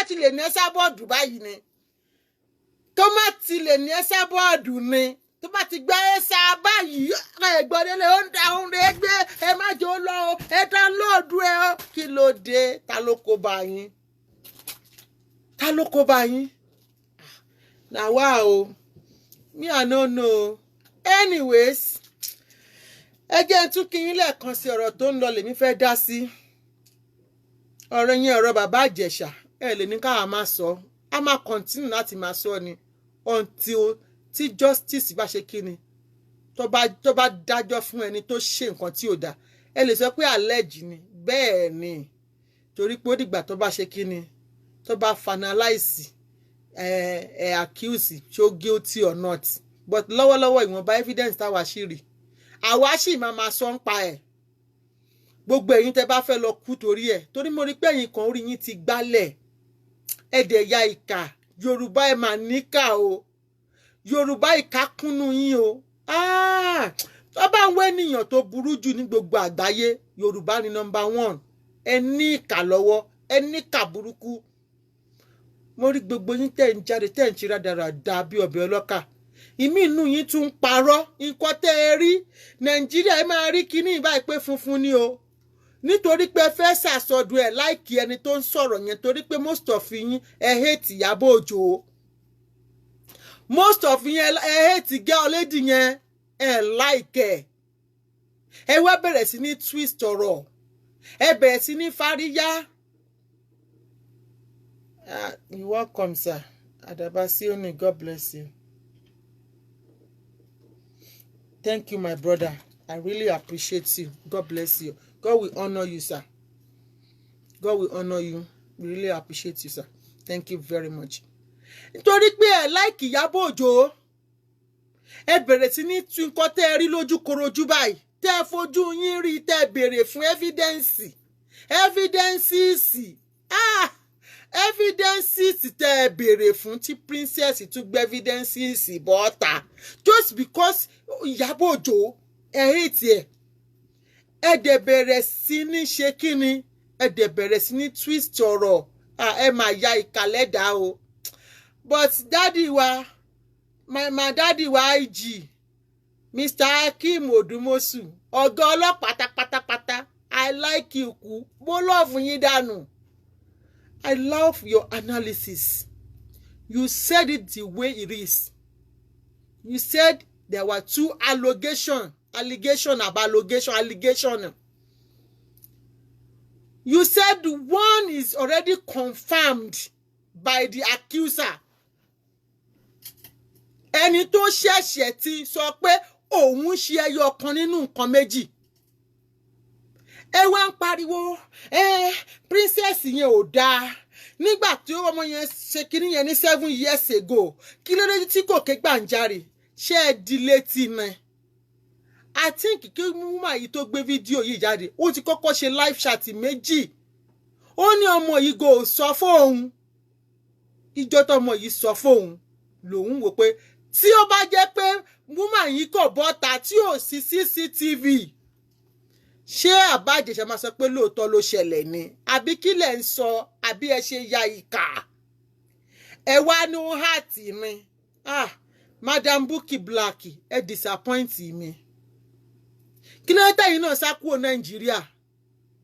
ti lè ní Esabod báyìí ni, tó má ti lè ní Esabod ni, tó bá ti gbé ẹsà báyìí, ẹ̀gbọ́n délé ó ń da òun rẹ̀ gbé. Ẹ má jẹ́ ó lọ o, ẹ download ẹ o. Kí ló dé? Ta ló kó bá yín? Ta ló kó bá yín? Na wa o, me, I no know. Anyways, ẹ jẹ́ n tún kí yín lẹ́ẹ̀kan sí. Ọ̀rọ̀ tó ń lọ lèmi fẹ́ dá sí. Ọ̀rọ̀ yẹn, ọ̀rọ̀ Bàbá Ìjẹ̀ṣà, ẹ lè ní káwa máa sọ, a máa continue láti máa sọ ni until tí justice bá ṣe kí ni, tó bá dájọ́ fún ẹni tó ṣe nǹkan tí ò dáa. Ẹ lè sọ pé allege ni, bẹ́ẹ̀ ni, torí pé ó dìgbà tó bá ṣe kí ni, tó bá finalize ẹ accuse, ṣó guilty or not. But lọ́wọ́lọ́wọ́, ìwọ̀nba evidence táwa ṣì rí, àwa sì máa máa sọ ń pa ẹ̀. Gbogbo ẹ̀yin tẹ́ bá fẹ́ lọ kú torí ẹ̀, torí mo rí pé ẹ̀yin kan, orí yín ti gbálẹ̀, ẹ dẹ̀ ya ìkà. Yorùbá, ẹ mà níkà o. Yorùbá, ìkà kúnnú yín o. Tó bá ń wé ènìyàn tó burú jù ní gbogbo àgbáyé, Yorùbá ni number one. Ẹ ní ìkà lọ́wọ́, ẹ ní ìkà burúkú. Mo rí gbogbo yín tẹ́ ń jáde, tẹ́ ń ṣe rádaràda bí ọbẹ̀ ọlọ́kà. Ìmí inú yín tún ń parọ́ nǹkan tẹ́ ẹ rí. Nàìjíríà, ẹ máa rí kíní ìbáyìí pé funfun ni o, nítorí pé ẹ fẹ́ ṣàsọdùn ẹ̀ like ẹni tó ń sọ̀rọ̀ yẹn, torí pé most of yín, ẹ hate Ìyábọ̀ Òjó. Most of yín, ẹ hate girl, lady yẹn, ẹ like ẹ. Ẹ wá bẹ̀rẹ̀ sí ní twist ọ̀rọ̀, ẹ bẹ̀rẹ̀ sí ní fáríyá. Ah, you welcome, sir. Adaba Sioni, God bless you. Thank you, my brother. I really appreciate you. God bless you. God will honor you, sir. God will honor you. We really appreciate you, sir. Thank you very much. Nítorí pé ẹ like Ìyábọ̀ Òjó, ẹ bẹ̀rẹ̀ sí ní tún nǹkan tẹ́ ẹ rí lójú korojú báyìí, tẹ́ ẹ fojú yín rí, tẹ́ ẹ béèrè fún evidence, evidences, ah, evidences tẹ́ ẹ béèrè fún, tí Princess tún gbé evidences bọ́ta, just because Ìyábọ̀ Òjó, ẹ hate ẹ, ẹ dẹ̀ bẹ̀rẹ̀ sí ní ṣe kíni, ẹ dẹ̀ bẹ̀rẹ̀ sí ní twist ọ̀rọ̀. Ẹ máa ya ìkàlẹ̀ dá o. But daddy wa, my daddy wa, IG Mr. Hakeem Odumosu, ọ̀gá ọlọ́pàá pátápátá, I like you kú, mo love yín dànù. I love your analysis. You said it the way it is. You said there were two allegation, allegation about allegation, allegation. You said one is already confirmed by the accuser, ẹni tó ṣẹ̀ṣẹ̀ ti sọ pé òun ṣe ẹyọ kan nínú nǹkan méjì. Ẹ wá ń pariwo ẹ Princess yẹn ò dáa. Nígbà tí ọmọ yẹn ṣe kinní yẹn ní 7 years ago, kí ló dé tí kò ké gbàǹjarè? Ṣé ẹ di létí ni? I think kí woman yìí tó gbé fídíò yìí jáde, ó ti kọ́kọ́ ṣe live chat méjì. Ó ní ọmọ yìí kò sọ fóun. Ìjọ tọmọ yìí sọ fóun lòun wò pé tí ó bá jẹ́ pé woman yìí kò bọ́ta, tí ò sí CCTV, ṣé Bàbá Ìjẹ̀ṣà máa sọ pé lóòótọ́ ló ṣẹlẹ̀ ni, àbí kí lẹ̀ ń sọ? Àbí ẹ ṣe ya ìkà? Ẹ wá ní heart mi. Ah, Madam Bukky Black, ẹ disappoint mi. Kí ló dé tẹ̀yin náà sá kúrò Nàìjíríà?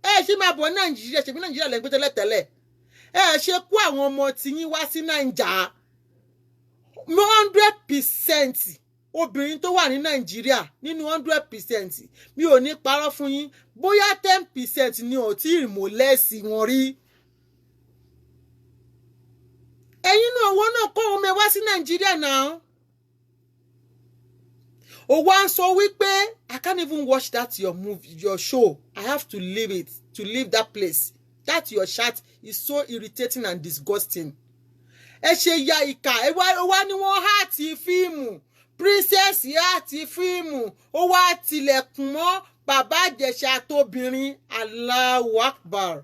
Ẹ ṣe máa bọ̀ Nàìjíríà. Ṣèbí Nàìjíríà lẹ́ ń gbé tẹ́lẹ̀tẹ́lẹ̀? Ẹ ṣe kó àwọn ọmọ tiyín wá sí Nàìjà. 100% obìnrin tó wà ní Nàìjíríà, nínú 100%, mi ò ní parọ́ fún yín, bóyá 10% ni ò tí ì molest wọn rí. Ẹ̀yin náà, owó náà kó ọmọ ẹ wá sí Nàìjíríà náà. Ó wá ń sọ wípé I can't even watch that your movie, your show. I have to leave it, to leave that place. That your chat is so irritating and disgusting. Ẹ ṣe ya ìkà. Ẹ wá ní wọ́n act fíìmù, Princess act fíìmù, ó wá tilẹ̀kùn mọ́ Bàbá Ìjẹ̀ṣà tóbìnrin. Allahu Akbar,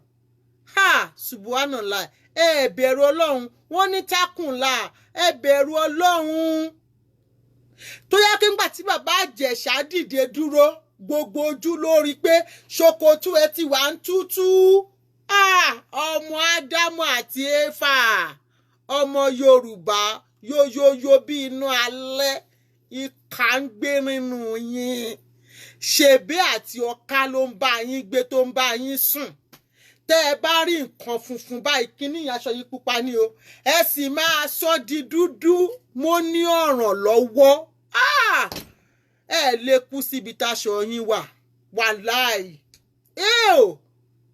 ha, subhanallah. Ẹ bẹ̀rù Ọlọ́run. Wọ́n ní tákùnlá, ẹ bẹ̀rù Ọlọ́run. Tó yẹ kí ngbà tí Bàbá Ìjẹ̀ṣà dìde dúró, gbogbo ojú ló rí pé ṣòkòtò ẹ ti wà ń tútú. Ọmọ Ádámù àti Éfà, ọmọ Yorùbá yóyóyó bí inú alẹ́, ìkà ń gbé nínú yín. Ṣèbí àti ọ̀ka ló ń bá yín gbé tó ń bá yín sùn. Tẹ́ ẹ bá rí nǹkan funfun báyìí, kíní aṣọ yìí pupa ni o, ẹ sì máa sọ di dúdú. Mo ní ọ̀ràn lọ́wọ́, ẹ lè kú síbi táṣọ yín wà. Wàláì ẹ o,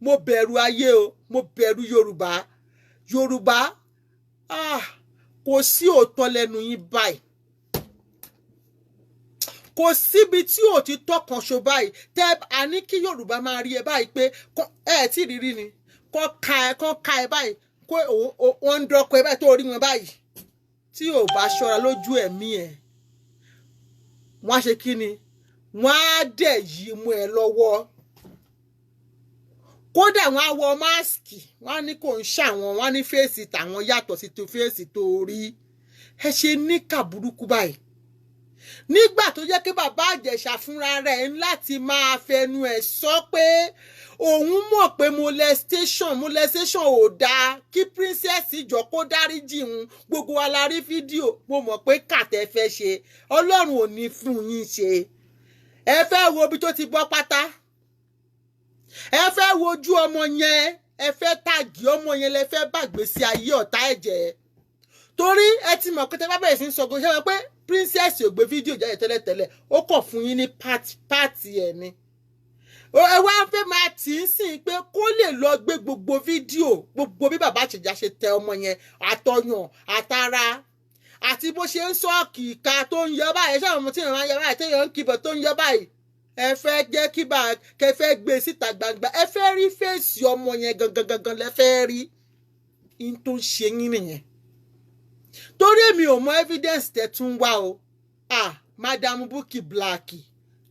mo bẹ̀rù ayé o, mo bẹ̀rù Yorùbá. Yorùbá, kò sí òótọ́ lẹ́nu yín báyìí, kò síbi tí òtítọ́ kan ṣo báyìí. Tẹ́ a ní kí Yorùbá máa rí ẹ báyìí pé ẹ tí rírí ni kọ́ ka ẹ, kọ́ ka ẹ báyìí, kó wọ́n ń dọ́kọ ẹ báyìí tó rí wọn báyìí. Tí ò bá ṣọ́ra lójú ẹ̀mí ẹ̀, wọ́n á ṣe kí ni, wọ́n á dẹ̀ yí mú ẹ lọ́wọ́. Kódà wọ́n á wọ máàsì, wọ́n á ní kò ń ṣàwọn, wọ́n á ní fèsì tàwọn yàtọ̀ sí tó fèsì tó rí. Ẹ ṣe níkà burúkú báyìí. Nígbà tó jẹ́ kí bàbá Ìjẹ̀ṣà fúnra rẹ̀ ń láti máa fẹnu ẹ̀ sọ pé òun mọ̀ pé molestation ò dáa, kí princess jọ kó dáríjì òun. Gbogbo wa la rí fídíò. Mo mọ̀ pé kàtẹ́ fẹ́ ṣe, Ọlọ́run ò ní fún yín ṣe. Ẹ fẹ́ wo ibi tó ti bọ́ pátá, ẹ fẹ́ wojú ọmọ yẹn, ẹ fẹ́ tàgì ọmọ yẹn, lẹ fẹ́ bàgbé sí ayé ọ̀tá ẹ̀jẹ̀. Torí ẹ ti mọ̀ pé tẹ bá bẹ̀rẹ̀ sí ń sọ̀gọ̀ ṣé wọn pé princess ò gbé fídíò jáde tẹ́lẹ̀tẹ́lẹ̀, ó kàn fún yín ní pàtì ẹ̀ ni. Ẹ wá fẹ́ máa tì í sìn pé kó lè lọ gbé gbogbo fídíò, gbogbo bí bàbá Ìjẹ̀ṣà ṣe tẹ ọmọ yẹn, àtọyàn àtara, àti bó ṣe ń sọ́ọ̀kì ìka tó ń yọ báyìí. Ṣé àwọn ọmọ tí ìran yọ báyìí, téèyàn ń kìbọ̀ tó ń yọ báyìí, ẹ fẹ́ jẹ́ kí bá kẹ fẹ́ gbé síta gbangba. Ẹ fẹ́ rí fèsì ọmọ yẹn gangan gangan lẹ fẹ́ rí. In tó ń ṣe yín nìyẹn. Torí èmi ò mọ evidence tẹ tún wá o. Madam Bukky Black,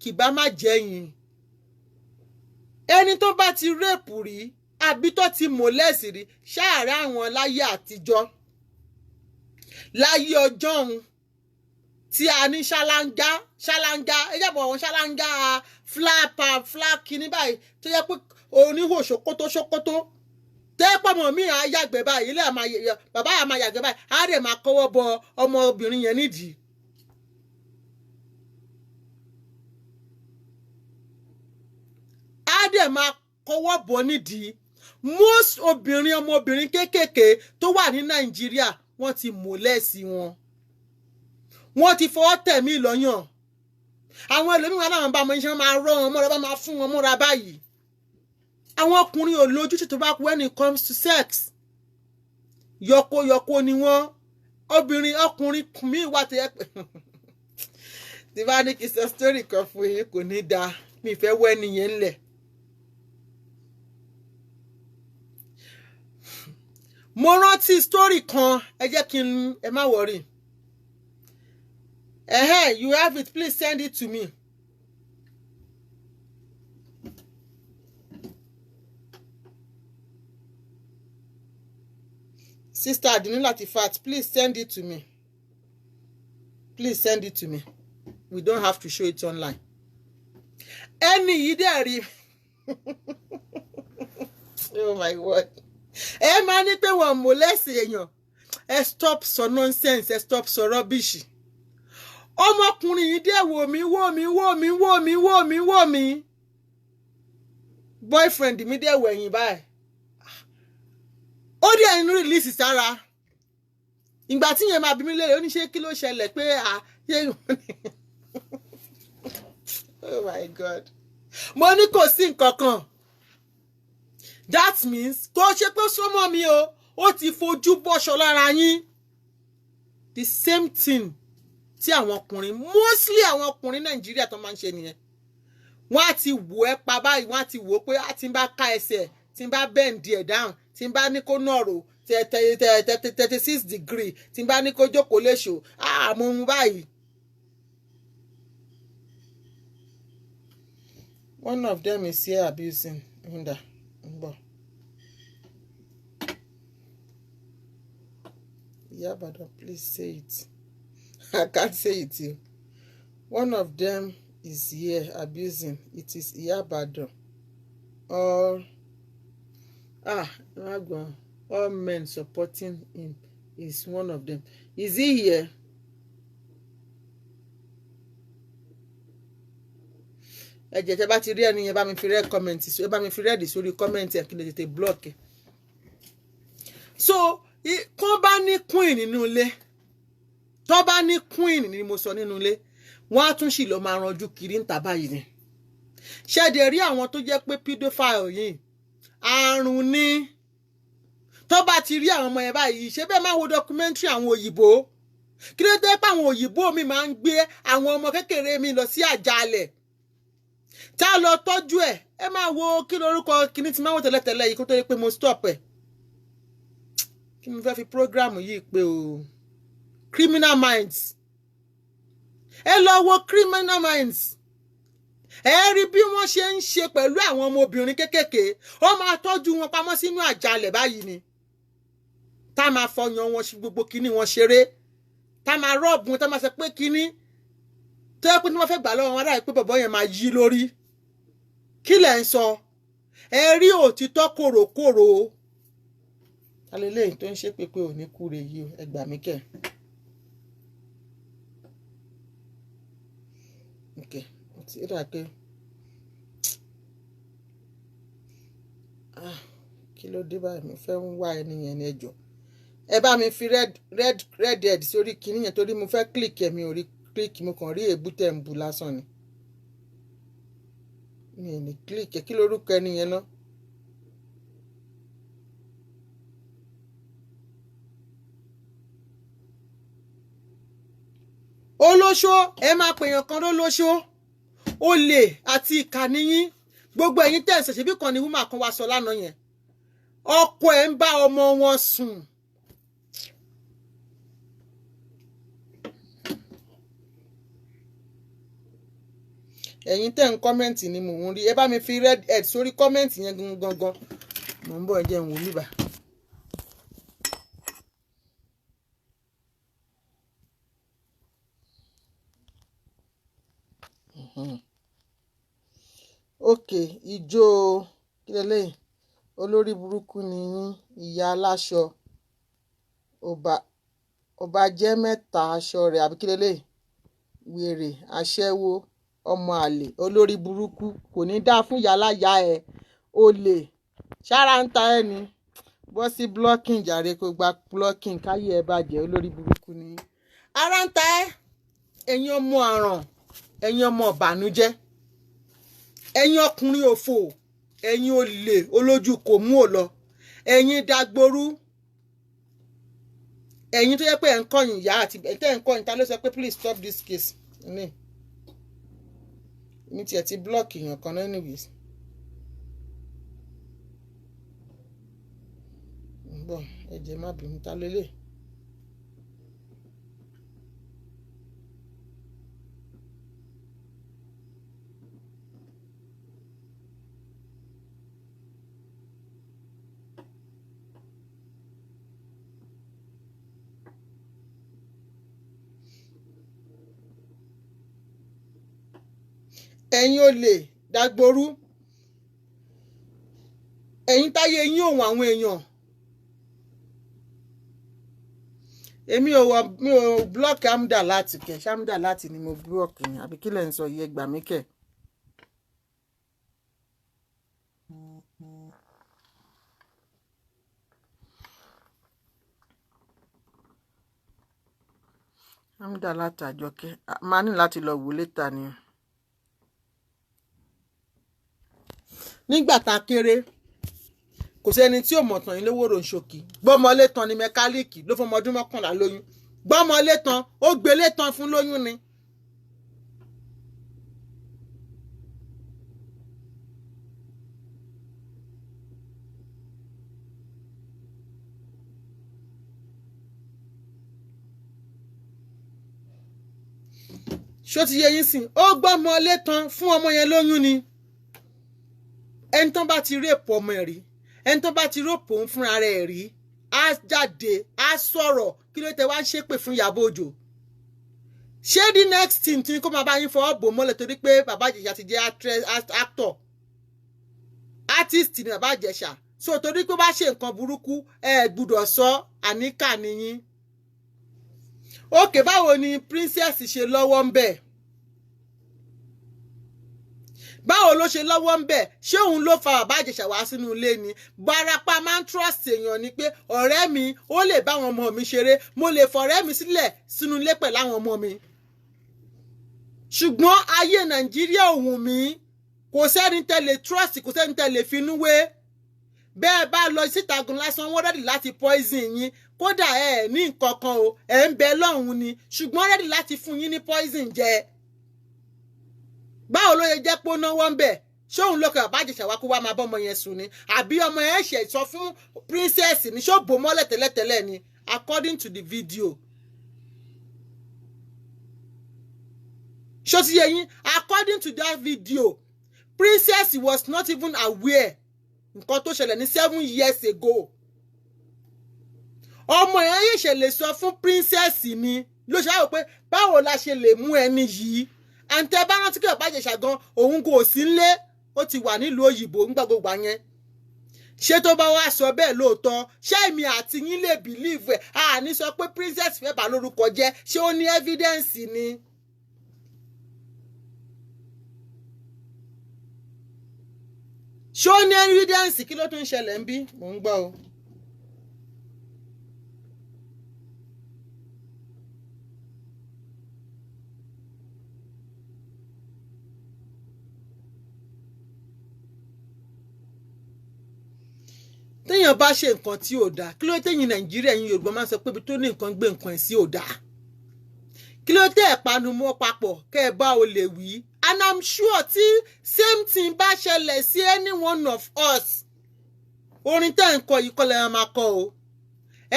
kì bá má jẹ́ yín. Ẹni tó bá ti rẹ́pù rí àbí tó ti mọ̀lẹ́sì rí, ṣáàrẹ́ àwọn láyé àtijọ́, láyé ọjọ́ òun tí a ní ṣáláńgá, ṣáláńgá, ẹ jẹ́ bọ̀ àwọn ṣáláńgá flapa flap kìíní báyìí tó yẹ pé oníhò ṣòkótó ṣòkótó tẹ́pọ̀mọ̀ mi à yàgbẹ́ báyìí, ilé bàbá yà máa yàgbẹ́ báyìí, á dẹ̀ máa kọ́wọ́ bọ ọmọbìnrin yẹn nídìí. Á dẹ̀ máa kọ́wọ́ bọ nídìí. Most obìnrin, ọmọbìnrin kéékèèké tó wà ní Nàìjíríà, wọ́n ti mọ̀lẹ́sì wọn, wọ́n ti fọwọ́ tẹ̀mí lọ́yàn. Àwọn ẹlòmíràn náà bá ọmọ iṣẹ́ máa rọ́ wọn mọ́ra, bá máa fún wọn mọ́ra báyìí. Àwọn ọkùnrin ò lójútì tó bá kú when it comes to sex. Yọkóyọkó ni wọ́n. Obìnrin, ọkùnrin míì wà tó yẹ pé tí bá ní kí n sọ story kan fún yín, kò ní dáa, mi fẹ́ wọ́ ẹni yẹn ńlẹ̀. Mo rántí story kan, ẹ jẹ́ kí n, ẹ má worry. You have it, please send it to me. Sister Adini Latifat, please send it to me. Please send it to me. We don't have to show it online. Ẹni yìí dẹ̀ rí. Oh my God. Ẹ máa ní pé wọ́n molest èèyàn. Ẹ stop sọ nonsense, ẹ stop sọ rubbish. Ọmọkùnrin yìí dẹ̀ wò mí, wò mí, wò mí, wò mí, wò mí, wò mí. Boyfriend mi dẹ̀ wẹ̀yìn báyìí. Ó dẹ̀ ń release sára. Ìgbà tí yẹn máa bí mi léèrè, ó ní ṣé kí ló ṣẹlẹ̀ pé à ṣé. Oh my God. Mo ní kò sí nǹkan kan. That means kò ṣe pé súnmọ́ mi o, ó ti fojú bọ́ṣọ lára yín. The same thing tí àwọn ọkùnrin, mostly àwọn ọkùnrin Nàìjíríà tó máa ń ṣe nìyẹn. Wọ́n á ti wò ẹ́ pa báyìí, wọ́n á ti wò ó pé á ti bá ká ẹsẹ̀, tí n bá bend ẹ̀ down, tí n bá ní kó nọ̀rọ̀ 36 degree, tí n bá ní kó jókòó léṣo, mo mú báyìí. One of them is here abusing Nda. Ngbọ. Ìyá Ìbàdàn, please say it. I can't say it. One of them is here abusing. It is Ìyá Ìbàdàn. All Ah, agbọn, all men supporting him is one of them. Is he here? Ẹ jẹ́, tẹ́ bá ti rí ẹni yẹn, bá mi fi red comment, ẹ bá mi fi red sórí comment ẹ, kí n lè tètè block ẹ. So kán bá ní queen nínú ilé, tó bá ní queen ni mo sọ nínú ilé, wọ́n á tún sì lọ máa ranjú kiri níta báyìí ni. Ṣẹ̀dẹ̀ rí àwọn tó jẹ́ pé pedophile yìí, àrùn ni. Tó bá ti rí àwọn ọmọ yẹn báyìí, ṣé bẹ́ẹ̀ máa wo documentary àwọn òyìnbó? Kí ló dé pé àwọn òyìnbó mi máa ń gbé àwọn ọmọ kékeré mi lọ sí àjàalẹ̀ tá a lọ tọ́jú ẹ̀? Ẹ máa wo, kí lorúkọ kíní tí máa wò tẹ́lẹ̀tẹ́lẹ̀ yìí kó tó di pé mo stop ẹ̀? Kí mo fẹ́ fi program yìí pé o, Criminal Minds. Ẹ lọ wo Criminal Minds, ẹ rí bí wọ́n ṣe ń ṣe pẹ̀lú àwọn ọmọbìnrin kéékèèké. Ó máa tọ́jú wọn pamọ́ sínú àjàalẹ̀ báyìí ni, tá máa fọyàn wọn ṣe gbogbo kíní wọn ṣeré, tá máa rub wọn, tá máa sọ pé kíní tó yẹ pé tí wọ́n fẹ́ gbà lọ́wọ́ wọn dáì pé bọ̀bọ́ yẹn máa yí lórí. Kí lẹ̀ ń sọ? Ẹ rí òtítọ́ kòròkòrò. Alẹ́lẹ́yìn tó ń ṣe pé òní kúre yìí o, ẹ gbà mí kẹ́. Ok, ó dà pé, ah, kí ló dé báyìí? Mi fẹ́ ń wá ẹni yẹn ní. Ẹjọ́, ẹ bá mi fi red red red head sórí kinní yẹn torí mo fẹ́ click ẹ̀, mi ò rí click. Mo kàn rí èébú tẹ̀ ń bu lásán ni, mi ò ní click ẹ̀. Kí lórúkọ ẹni yẹn náà? Olóṣó, ẹ máa pèèyàn kan lólóṣó, olè àti ìkà níyín, gbogbo ẹ̀yin tẹ̀ ń ṣẹ̀ṣẹ̀ bí kan ní woman kan wá sọ lánàá yẹn, ọkọ ẹ̀ ń bá ọmọ wọn sùn. Ẹ̀yin tẹ́ ń comment ni mò ń rí. Ẹ bá mi fi red head sórí comment yẹn gangan. Mò ń bọ̀, ẹ jẹ́ n wò mí bá. Ok, ìjó kí lélẹ́yìí? Olórí burúkú ni yín, ìyá aláṣọ ọba jẹ́ mẹ́ta aṣọ rẹ̀, àbí kí lélẹ́yìí? Wèrè, aṣẹ́wó, ọmọ àlè, olórí burúkú, kò ní dáa fún yàláyà ẹ, olè ṣára ń ta ẹ ni. Bọ́ sí blocking jàre, kó gba blocking, káyé ẹ bàjẹ́. Olórí burúkú ni ara ń ta ẹ. Ẹ̀yin ọmọ àràn, ẹ̀yin ọmọ ìbànújẹ́, ẹ̀yin ọkùnrin òfò, ẹ̀yin olè olójú kò mú ò lọ, ẹ̀yin dagboru, ẹ̀yin tó yẹ pé ẹ̀ ń kọ̀yìn ìyá àti ẹ̀ tẹ́ ẹ̀ ń kọ̀yìn. Ta ló sọ pé please stop this case ní mi tiẹ̀ ti block èèyàn kan náà? Anyways, ń bọ̀, ẹ jẹ́ má bínú. Ta lélẹ̀? Ẹ̀yin olè dagboru, ẹ̀yin táyé yín òun àwọn èèyàn. Èmi ò wọ, mi ò block amda láti kẹ ṣámdà láti ni mo block yẹn, àbí kí lẹ̀ ń sọ yìí? Ẹ gbà mí kẹ̀. Amda láti àjọkẹ́ máa ní láti lọ wò létà ni. Nígbà tá a kéré, kò sẹ́ni tí ò mọ̀ tán yín lówó ròǹṣòkì. Gbọ́mọlé tán ni mẹkáníìkì ló fọmọ ọdún 11 lóyún. Gbọ́mọlé tán, ó gbélé tán fún lóyún ni. Ṣó ti yẹ yín sìn? Ó gbọ́mọlé tán fún ọmọ yẹn lóyún ni. Ẹni tán bá ti rape ọmọ ẹ̀ rí, ẹni tán bá ti rape òun fúnra rẹ̀ rí, á jáde, á sọ̀rọ̀. Kí ló tẹ wá ń ṣépè fún Ìyábọ̀ Òjó? Ṣé the next thing tí kò máa bá yín fọwọ́ bò mọ́lẹ̀ torí pé Bàbá Ìjẹ̀ṣà ti jẹ́ actor, artist ni Bàbá Ìjẹ̀ṣà? So torí pé bá ṣe nǹkan burúkú, ẹ gbúdọ̀ sọ, àníkà nìyín. Òkè, báwo ni princess ṣe lọ́wọ́ ń bẹ̀? Báwo ló ṣe lọ́wọ́ ń bẹ̀? Ṣé òun ló fa bàbá Ìjẹ̀ṣà wá sínú ilé ni? Barapa máa ń trust èèyàn ni pé ọ̀rẹ́ mi, ó lè bá àwọn ọmọ mi ṣeré, mo lè fọ̀rẹ́ mi sílẹ̀ sínú ilé pẹ̀lú àwọn ọmọ mi. Ṣùgbọ́n ayé Nàìjíríà òun mi, kò sẹ́ni tẹ́ lè trust, kò sẹ́ni tẹ́ lè finú wé. Bẹ́ẹ̀ bá lọ síta gan lásán, wọ́n ready láti poison yín. Kódà ẹ ní nǹkan kan o, ẹ̀ ń bẹ lọ́hùn ni, ṣùgbọ́n ready láti fún yín ní poison jẹ. Báwo ló yẹ jẹ́ pé ó náwó ń bẹ̀? Ṣé òun ló kọ bàbá Ìjẹ̀ṣà wá kó wá máa bọ́ ọmọ yẹn sùn ni, àbí ọmọ yẹn ṣe sọ fún princess ni? Ṣó bò mọ́lẹ̀ tẹ́lẹ̀tẹ́lẹ̀ ni? According to the video, ṣó ti yé yín? According to that video, princess was not even aware nǹkan tó ṣẹlẹ̀ ní 7 years ago. Ọmọ yẹn yìí ṣe lè sọ fún princess ni, ló ṣe wá pé báwo la ṣe lè mú ẹni yìí. Àǹtẹ bá rántí kí bàbá Ìjẹ̀ṣà gan, òun kò sí nílé, ó ti wà nílùú òyìnbó ńgbà gbogbo yẹn. Ṣé tó bá wá sọ bẹ́ẹ̀ lóòótọ́, ṣé èmi àti yín lè believe ẹ̀? Àní sọ pé princess fẹ́ bà lórúkọ jẹ́. Ṣé ó ní evidence ni? Ṣé ó ní evidence? Kí ló tún ń ṣẹlẹ̀ ń bí? Mò ń gbọ́ o. Téèyàn bá ṣe nǹkan tí ò dáa, kí ló téyìn Nàìjíríà, yín Yorùbá máa ń sọ pé ibi tó ní nǹkan gbé nǹkan ẹ̀ sí ò dáa? Kí ló tẹ́ ẹ̀ panu mọ́ papọ̀ kẹ́ ẹ bá o lè wí? And I'm sure tí same thing bá ṣẹlẹ̀ sí any one of us, orin tẹ́ ń kọ yìí kọ́ lẹ́yìn máa kọ o.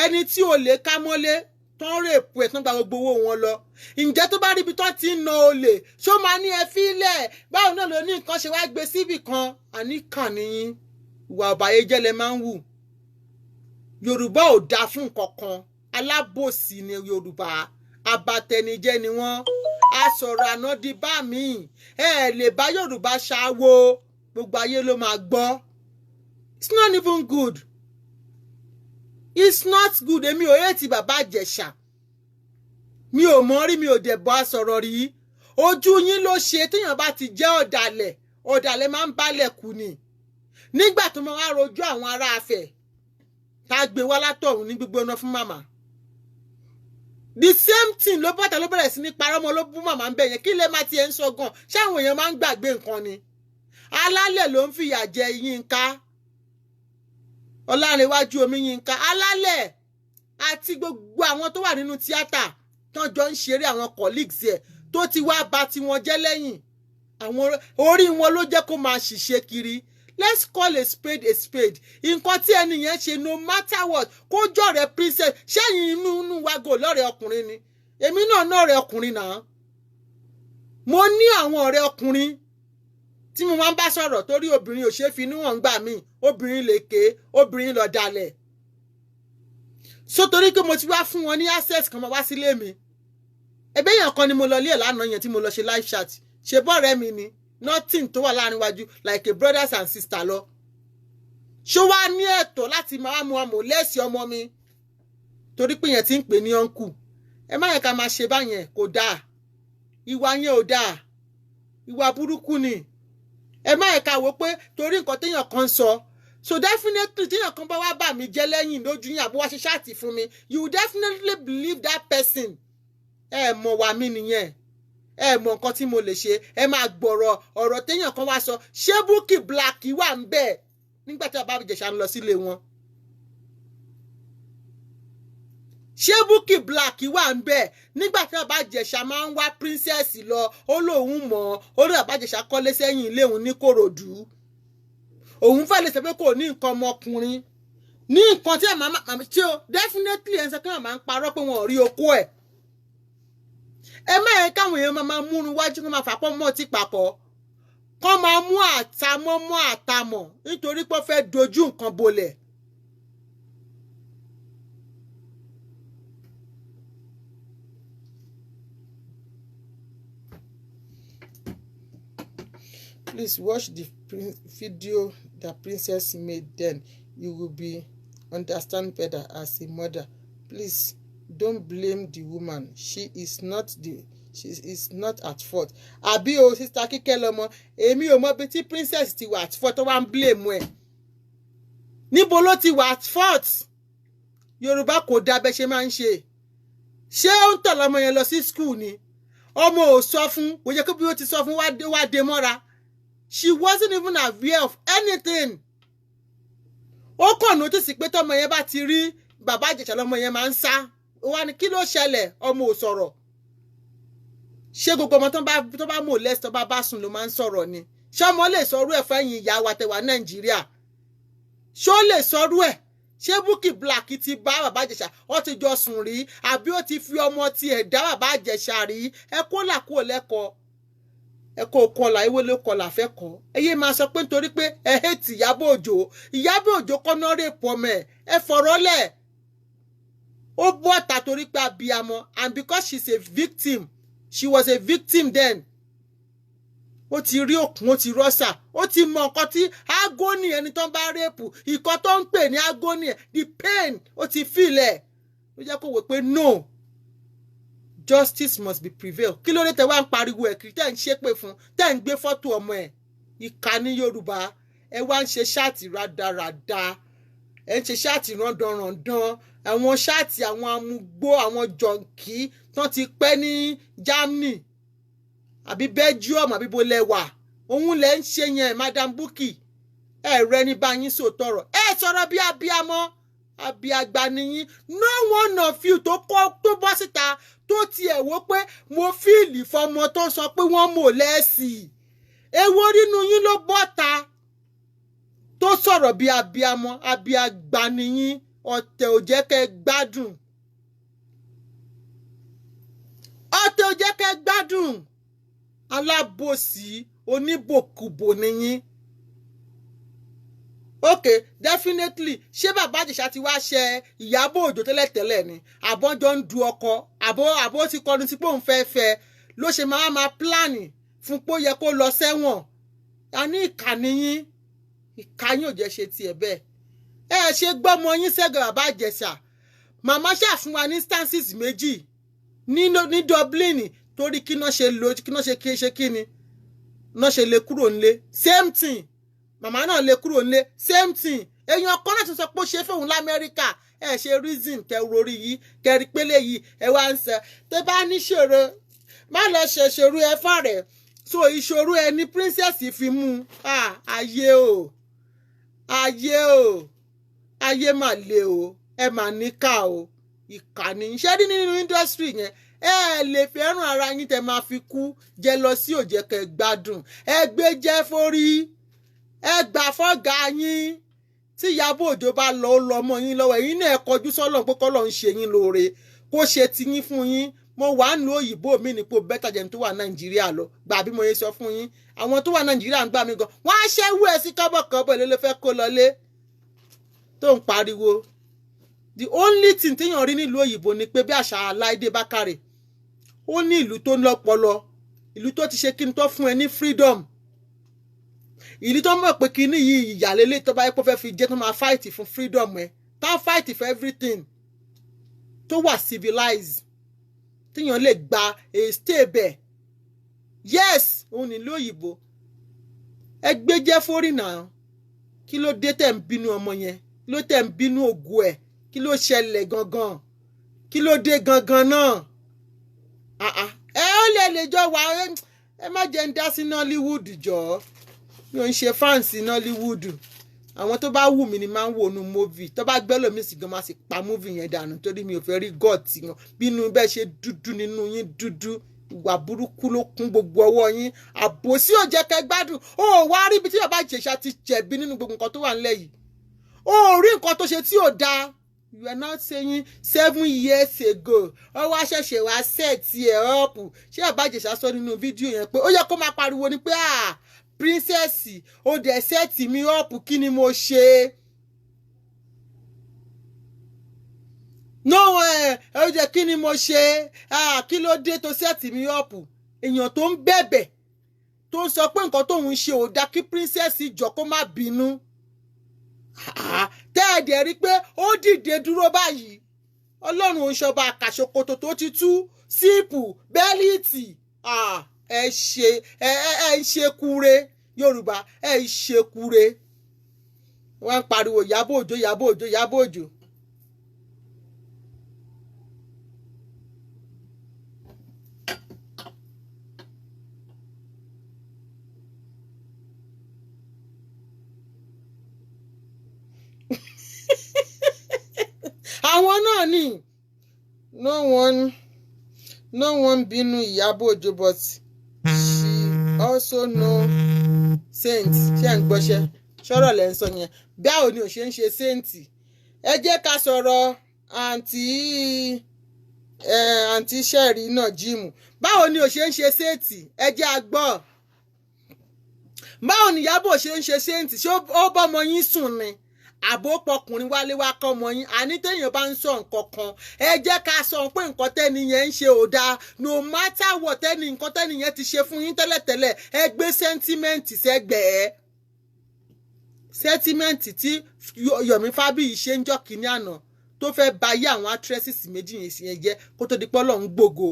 Ẹni tí o lè ká mọ́lé tán, rape ẹ̀ tán, gba gbogbo owó wọn lọ, ǹjẹ́ tó bá rí ibi tó ti ń na olè, ṣó máa ní ẹ fílẹ̀? Báwo náà ló ní nǹkan ṣe wá gbé síbì kan? Àníkàn nìyí, ìwà ọ̀bàyéjẹ́ lẹ máa ń wù. Yorùbá ò dáa fún nǹkan kan, alábòsí ni Yorùbá, abatẹnijẹ́ ni wọ́n. Asọ̀rọ̀ àná di bá mi, ẹ lè bá Yorùbá ṣáwó, gbogbo ayé ló máa gbọ́. It's not even good, it's not good. Èmi ò hate bàbá Ìjẹ̀ṣà, mi ò mọ̀ rí, mi ò dẹ̀ bọ́ sọ̀rọ̀ rí. Ojú yín ló ṣe. Téèyàn bá ti jẹ́ ọ̀dàlẹ̀, ọ̀dàlẹ̀ máa ń bálẹ̀ kú ni. Nígbà tó máa wá rojú àwọn ará afẹ́ tá a gbé wá látọ̀run ní gbígbóná fún màmá, the same thing ló bàtà, ló bẹ̀rẹ̀ sí ní parọ́ mọ́, ló bú màmá ń bẹ̀ yẹn. Kí lè má tiẹ̀ ń sọ gan? Ṣé àwọn èèyàn máa ń gbàgbé nǹkan ni? Alálẹ̀ ló ń fìyà jẹ Yínká Ọlárẹ̀wájú Omi, Yínká alálẹ̀ àti gbogbo àwọn tó wà nínú tíátà tán jọ ń ṣeré, àwọn colleagues ẹ̀ tó ti wá bà tiwọn jẹ́ lẹ́yìn, àwọn orí wọn ló jẹ́ kó máa ṣìṣe kiri. Let's call a spade a spade. Nǹkan tí ẹni yẹn ṣe, no matter what, kó jọ̀rẹ́ princess, ṣẹ́yìn inú inú wa gò lọ́rẹ̀ ọkùnrin ni? Èmi náà nọ̀rẹ́ ọkùnrin náà, mo ní àwọn ọ̀rẹ́ ọkùnrin tí mo máa ń bá sọ̀rọ̀, torí obìnrin ò ṣeé fi inú hàn gbà mí, obìnrin lè ké, obìnrin lọ dalẹ̀. So torí pé mo ti wá fún wọn ní access kan máa wá sílé mi, ẹgbẹ́ yẹn kan ni mo lọ lé ẹ̀ lánàá yẹn tí mo lọ ṣe live chat, ṣe bọ́ọ̀rẹ́ mi ni, nothing tó wà láàrin wájú, like a brothers and sister lọ. Ṣó wá ní ẹ̀tọ́ láti máa mú ọmọ lẹ́sìn ọmọ mi torí pé yẹn ti ń pè ní uncle? Ẹ má yẹ ká máa ṣe báyẹn, kò dáa. Ìwà yẹn ò dáa, ìwà burúkú ni. Ẹ má yẹ ká wò pé torí nǹkan téèyàn kan sọ. So definitely, téèyàn kan bá wá bà mí jẹ́ lẹ́yìn lójú yín, àbó wá ṣe chat fún mi, you will definitely believe that person. Ẹ mọ̀ wá mí nìyẹn, ẹ mọ̀ nǹkan tí mo lè ṣe. Ẹ máa gbọ̀rọ̀ ọ̀rọ̀ téèyàn kan wá sọ. Ṣé Bukky Black wà ń bẹ̀ nígbà tí bàbá Ìjẹ̀ṣà ń lọ sílé wọn? Ṣé Bukky Black wà ń bẹ̀ nígbà tí bàbá Ìjẹ̀ṣà máa ń wá princess lọ? Ó lóun mọ̀ ó ní bàbá Ìjẹ̀ṣà kọ́lé sẹ́yìn ilé òun ní Kòròdú. Òun fẹ́ lè sọ pé kò ní nǹkan ọmọkùnrin ní nǹkan tí màmá tí o definitely ẹ̀ ń sọ pé màmá ń parọ́ pé wọn ò rí okó ẹ̀. Ẹ má yẹ káwọn èèyàn máa múrun wájú, kó máa fàpọ̀ mọ́ ti pàkọ́, kó máa mú àtàmọ́ mọ́ àtàmọ̀ nítorí pé ó fẹ́ dojú nǹkan bolẹ̀. Please watch the video that princess made, then You will be understand better as a mother. Please don't blame the woman. She is not at fault. Àbí o, Sister Kíkẹ́ lọ́mọ, èmi ò mọ bí tí princess ti wà at fault tó wá ń blame ẹ̀. Níbo ló ti wà at fault? Yorùbá kò dá bẹ́ ṣe máa ń ṣe. Ṣé ó ń tọ̀lé ọmọ yẹn lọ sí school ni? Ọmọ ò sọ fún, kò yẹ kó bí ó ti sọ fún wá dé mọ́ra. She wasn't even aware of anything. Ó kàn notice pé tọmọ yẹn bá ti rí Bàbá Ìjẹ̀ṣà, lọmọ yẹn máa ń sá. Ó wá ní, kí ló ṣẹlẹ̀? Ọmọ ò sọ̀rọ̀. Ṣé gbogbo ọmọ tó bá molest, tó bá bá sùn ló máa ń sọ̀rọ̀ ni? Ṣé ọmọ lè sọrú ẹ̀ fẹ́yìn ìyá wa tẹwà Nàìjíríà? Ṣó lè sọrú ẹ̀? Ṣé Bukky Black ti bá Bàbá Ìjẹ̀ṣà, ó ti jọ sùn rí, àbí ó ti fi ọmọ tiẹ̀ dá Bàbá Ìjẹ̀ṣà rí? Ẹ kó là kúrò lẹ́kọ̀ọ́, ẹ kó kọlà, ewé ló kọlà fẹ́ kọ́. Ẹ yé máa sọ pé nítorí pé ẹ hate Ìyábọ̀ Òjó. Ìyábọ̀ Òjó kọ́nà rape ọmọ ẹ̀. Ẹ fọ̀rọ̀ lẹ̀. Ó bọ́ ọ̀tà torí pé abiyamọ, and because she's a victim, she was a victim then. Ó ti rí òkun, ó ti rọ́ṣà, ó ti mọ nǹkan tí agony ẹni tó ń bá rape, ìkọ́ tó ń pè ní agony ẹ̀, the pain, ó ti feel ẹ̀. Ó jẹ́ kó wò pé no, justice must be prevail. Kí ló dé tẹ wá ń pariwo ẹ̀ kiri, tẹ́ ń ṣépè fún, tẹ́ ń gbé fọ́tò ọmọ ẹ̀? Ìkà ní Yorùbá. Ẹ wá ń ṣe chat rádaràda, ẹ ń ṣe chat rándanràndan, àwọn chat àwọn amúgbó, àwọn junkie tán ti pẹ́ ní Germany àbí Belgium àbí bo lẹ́wà. Òun lẹ́ ń ṣe yẹn. Madam Bukky, ẹ rẹ ní bá yín sòtọrọ, ẹ sọ̀rọ̀ bí abiyamọ, abiagba nìyín. No one of you tó kọ́ tó bọ́ síta tó tiẹ̀ wò pé mo feel fọmọ tó sọ pé wọ́n molest. Èwo nínú yín ló bọ́ta tó sọ̀rọ̀ bí abiamọ? Abiagba nìyín. Ọ̀tẹ̀ ò jẹ́ kẹ́ gbádùn, ọ̀tẹ̀ ò jẹ́ kẹ́ gbádùn. Alábòsí oníbòkúbò nìyín. Ok, definitely, ṣé Bàbá Ìjẹ̀ṣà ti wá ṣe Ìyábọ̀ Òjó tẹ́lẹ̀tẹ́lẹ̀ ni, àbọ̀jọ́ ń du ọkọ, àbọ̀ ti kọnu sí pé òun fẹ́ fẹ́, ló ṣe máa máa plan fún pé ó yẹ kó lọ sẹ́wọ̀n? A ní ìkà nìyín. Ìkà yín ò jẹ́ ṣe tiẹ̀ bẹ́ẹ̀. Ẹ ṣe gbọ́mọ yín sẹ́gbẹ̀ẹ́ Bàbá Ìjẹ̀ṣà. Màmá ṣàfún wa ní instances méjì ní Dublin, torí kí náà ṣe lo, kí náà ṣe kí ṣe, kí ni náà ṣe lè kúrò nílé. Same thing, màmá náà lè kúrò nílé, same thing. Èèyàn kan náà tún sọ pé ó ṣe fóun l'Amẹ́ríkà. Ẹ ṣe reason kẹ rorí yìí kẹrí pélé yìí. Ẹ wá ń sọ tó bá níṣòro, má lọ ṣèṣòro ẹ fọ́rẹ̀. So ìṣòro ẹ ní princess fi mú. Ayé o, ayé o, ayé mà le o. Ẹ mà níkà o, ìkà ní iṣẹ́ rí nínú industry yẹn. Ẹ lè fẹ́ràn ara yín tẹ máa fi kú jẹ lọ sí òjẹkẹ gbádùn. Ẹ gbé jẹ́ forí, ẹ gbà fọ́gà yín. Tí Ìyábọ̀ Òjó bá lọ, ó lọ mọ́ yín lọ́wọ́. Ẹ̀yin náà ẹ kọjú sọ́lọ̀ pé kọ́lọ̀ ń ṣe yín lóore, kó ṣe tiyín fún yín. Mo wà ń lo òyìnbó mi nípò better jẹun tó wà Nàìjíríà lọ. Gbà bí mo yẹ sọ fún yín, àwọn tó wà Nàìjíríà ń gbà mí gan, wọ́n á ṣẹ́wó ẹ̀ sí kọ́bọ̀kọ́bọ̀ ló ló fẹ́ kó lọlé tó ń pariwo. The only thing téèyàn rí nílùú òyìnbó ni pé bí àṣà Aláìdé Bákàrè, ó ní ìlú tó ń lọ́pọlọ, ìlú tó ti ṣe kí n tó fún ẹ ní freedom, ìlú tó mọ̀ pé kíní yìí ìyàlélẹ́ tó bá yẹ kó fẹ́ fi jẹ́, tó máa fight fún freedom ẹ, tá fight for everything, tó wà civilized, téèyàn lè gba a stay bẹ̀. Yes, òun nílùú òyìnbó. Ẹ gbé jẹ́ fórìnà. Kí ló dé tẹ̀ ń bínú ọmọ yẹn? Kí ló tẹ̀ ń bínú ògo ẹ̀? Kí ló ṣẹlẹ̀ gangan? Kí ló dé gangan náà? Ẹ ó lè jọ wà. Ẹ má jẹ́ ń dá sí Nollywood jọ. Mi ò ń ṣe fans Nollywood. Àwọn tó bá wù mí ni máa ń wò nu movie. Tó bá gbẹ́ lómi sì gan, máa sì pa movie yẹn dànù, torí mi ò fẹ́ rí god wọn. Bínú bẹ́ẹ̀ ṣe dúdú nínú yín dúdú, ìwà burúkú ló kún gbogbo ọwọ́ yín. Àbòsí ò jẹ́ kẹ́ gbádùn. Ó wá rí ibi tí Bàbá Ìjẹ̀ṣà ti jẹ̀bi nínú gbogbo nǹkan tó wà nílẹ̀ yìí. Ó rí nǹkan tó ṣe tí ò dáa. You are not saying 7 years ago, ó wá ṣẹ̀ṣẹ̀ wá set ẹ̀ up. Ṣé Bàbá Ìjẹ̀ṣà sọ nínú fídíò yẹn pé ó yẹ kó máa pariwo ni pé, ah, princess, ó dẹ̀ set mi up, kí ni mo ṣe? No, ẹ ó jẹ́ kí ni mo ṣe? Ah, kí ló dé tó set mi up? Èèyàn tó ń bẹ̀bẹ̀, tó ń sọ pé nǹkan tóun ṣe ò dáa, kí princess jọ kó má bínú. Tẹ́ ẹ dẹ̀ rí pé ó dìde dúró báyìí. Ọlọ́run ò ń ṣọba àkàṣokòtò tó ti tú síìpù bẹ́líìtì. Ẹ ṣe ẹ ẹ ń ṣe kúre Yorùbá, ẹ ń ṣe kúre. Wọ́n ń pariwo Ìyábọ̀ Òjó, Ìyábọ̀ Òjó, Ìyábọ̀ Òjó. Àwọn náà ni no one bínú Ìyábọ̀ Òjó, but she also no saint. Ṣé ń gbọ́ṣẹ́ ṣọ́rọ̀ lẹ́ ń sọ yẹn? Báwo ni ò ṣe ń ṣe saint? Ẹ jẹ́ ká sọ̀rọ̀ àǹtí sẹ́ẹ̀rì náà jíìmù. Báwo ni ò ṣe ń ṣe saint? Ẹ jẹ́ a gbọ́. Báwo ni Ìyábọ̀ ṣe ń ṣe saint? Ṣé ó bọ́mọ yín sùn ni, àbó pọkùnrin wálé wá kọ́ ọmọ yín? Àní téèyàn bá ń sọ nǹkan kan, ẹ jẹ́ ká sọ pé nǹkan tẹ́ni yẹn ń ṣe ò dáa. No matter what tẹ́ni, nǹkan tẹ́ni yẹn ti ṣe fún yín tẹ́lẹ̀tẹ́lẹ̀, ẹ gbé sentiment sẹ́gbẹ̀ẹ́. Sentiment tí Yomi Fabiyi ṣe ń jọ́ kínní àná tó fẹ́ ba yé àwọn actresses méjì yẹn jẹ́ kó tó di pọ́lọ́ ń gbògo.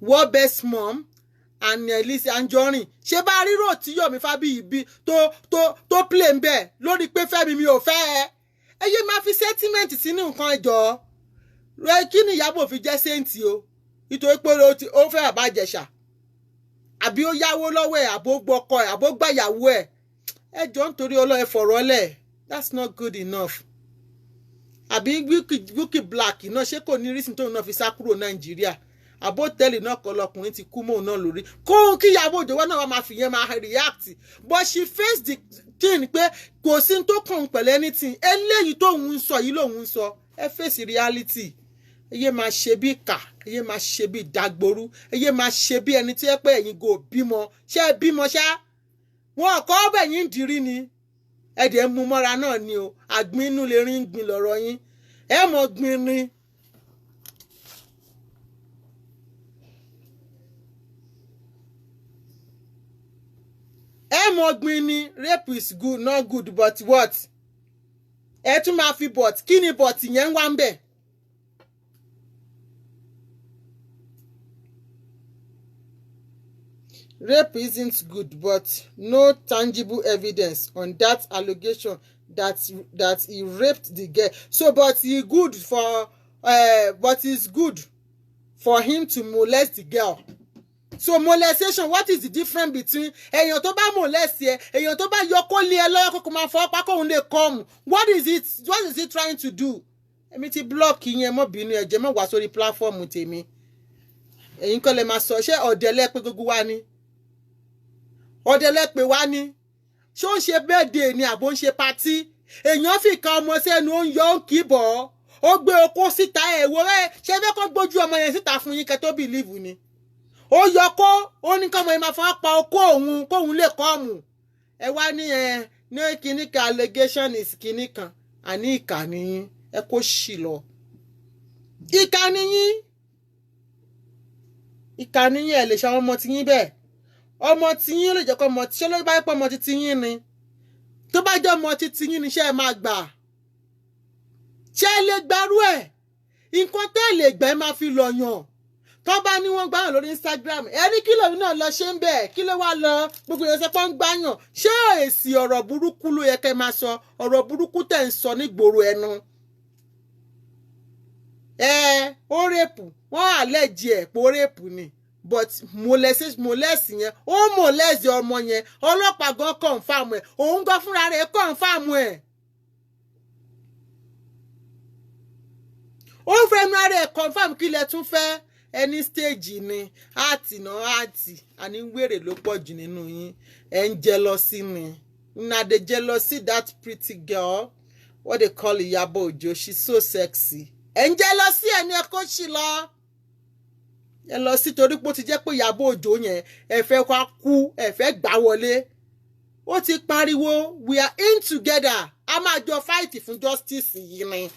World Best Mom and Lizzy Anjorin, ṣé bá rírò tí Yomi Fabiyi bí tó play ń bẹ̀ lórí pé Fẹ́mi mi ò fẹ́ ẹ. Ẹ yé máa fi sentiment sínú nǹkan ẹjọ́ rẹ. Kí ni Ìyábọ̀ fi jẹ́ saint o? Nítorí pé ó fẹ́ bàbá Ìjẹ̀ṣà, àbí ó yáwó lọ́wọ́ ẹ̀, àbó gbọ́kọ ẹ̀, àbó gbàyàwó ẹ̀? Ẹ jọ, nítorí Ọlọ́run, ẹ fọ̀rọ̀ lẹ̀. That's not good enough. Àbí Bukky Black náà, ṣé kò ní reason tóun náà fi sá kúrò Nàìjíríà? Àbótẹ́lì náà kọ́ lọkùnrin ti kú mọ́un náà lórí kóun kí Ìyábọ̀ Òjó náà wá máa fi yẹn máa react. But she faced the thing pé kò sí tó kàn pẹ̀lú anything eléyìí tóun ń sọ yìí lòun ń sọ. Ẹ face reality. Ẹ yé máa ṣe bí ìkà, ẹ yé máa ṣe bí dagboru, ẹ yé máa ṣe bí ẹni tí ẹ pé ẹ̀yin kò bímọ. Ṣé ẹ bímọ ṣá? Wọn kọ́ ọbẹ̀ yín ń dirí ni, ẹ dẹ̀ ń mú mọ́ra náà ni o. Àgbín inú lè rí ń gbin lọ́rọ̀ yín, ẹ mọ̀ gbin ni. Ẹ mọ̀ gbin ni. Rape is good, not good, but what? Ẹ tún máa fi but. Kí ni but yẹn ń wá ń bẹ̀? Rape isn't good, but no tangible evidence on that allegation that he raped the girl. So, but it's good for him to molest the girl. So molestation, what is the difference between èèyàn tó bá molest ẹ, èèyàn tó bá yọ kó lé ẹ lọ́wọ́ kókó máa fọwọ́ pa kóun lè come? What is it? What is he trying to do? Èmi ti block yẹn. Mọ́ bínú, ẹ jẹ́ mọ́ wá sórí platform tèmi. Ẹ̀yin kọ́ lè máa sọ. Ṣé ọ̀dẹ̀ lẹ́pẹ́ gbogbo wa ni? Ọ̀dẹ̀ lẹ́pẹ́ wa ni? Ṣé ó ń ṣe birthday ni, àbó ń ṣe party? Èèyàn fi kan ọmọ sẹ́nu, ó ń yọ, ó ń kì í bọ̀, ó gbé okó síta. Ẹ̀ wò ẹ, ṣe fẹ́ kó gbójú ọmọ yẹn síta fún yín kẹ́ tó believe ni? Ó yọ kó, ó ní kọ́mọ yẹn máa fọwọ́ pa okó òun kóun lè kọ́ ọ̀mù. Ẹ wá ní ẹ ní kinní kan, allegation is kinní kan. Àní ìkà nìyín, ẹ kó ṣì lọ. Ìkà nìyín, ìkà nìyín. Ẹ lè ṣe àwọn ọmọ tiyín bẹ́ẹ̀. Ọmọ tiyín lè jẹ́ kó ọmọ tí ṣé ló bá yẹ pé ọmọ titi yín ni, tó bá jẹ́ ọmọ titi yín ni, ṣé ẹ máa gbà? Ṣé ẹ lè gbarú ẹ̀? Nǹkan tẹ́ ẹ lè gbà, ẹ máa fi lọ yàn. Tó bá ní wọ́n gbáyàn lórí Instagram, ẹ ní kí lòun náà lọ ṣe ń bẹ̀? Kí ló wá lọ? Gbogbo èèyàn sọ pé ń gbáyàn. Ṣé èsì ọ̀rọ̀ burúkú ló yẹ kẹ́ máa sọ? Ọ̀rọ̀ burúkú tẹ̀ ń sọ nígboro ẹnu ẹ, ó rape wọ́n, àlẹ́jì ẹ̀ pé ó rape ni, but molest yẹn, ó molest ọmọ yẹn. Ọlọ́pàá gan confirm ẹ̀, òun gan fúnra rẹ̀ confirm ẹ̀. Ó fẹnu ara ẹ̀ confirm. Kí lẹ tún fẹ́? Ẹni stage ni àtì náà àtì. Àní wèrè ló pọ̀ jù nínú yín. Ẹ̀ ń jealousy ni. Una dey jealousy that pretty girl, what they call Iyabo Ojo. She's so sexy. Ẹ̀ ń jealousy ẹ̀ ní ẹ kó sì lọ. Ẹ lọ sí torí pé ó ti jẹ́ pé Ìyábọ̀ Òjó yẹn, ẹ fẹ́ ká kú, ẹ fẹ́ gbà wọlé. Ó ti pariwo, we are in together. A máa jọ fight fún justice yìí ni,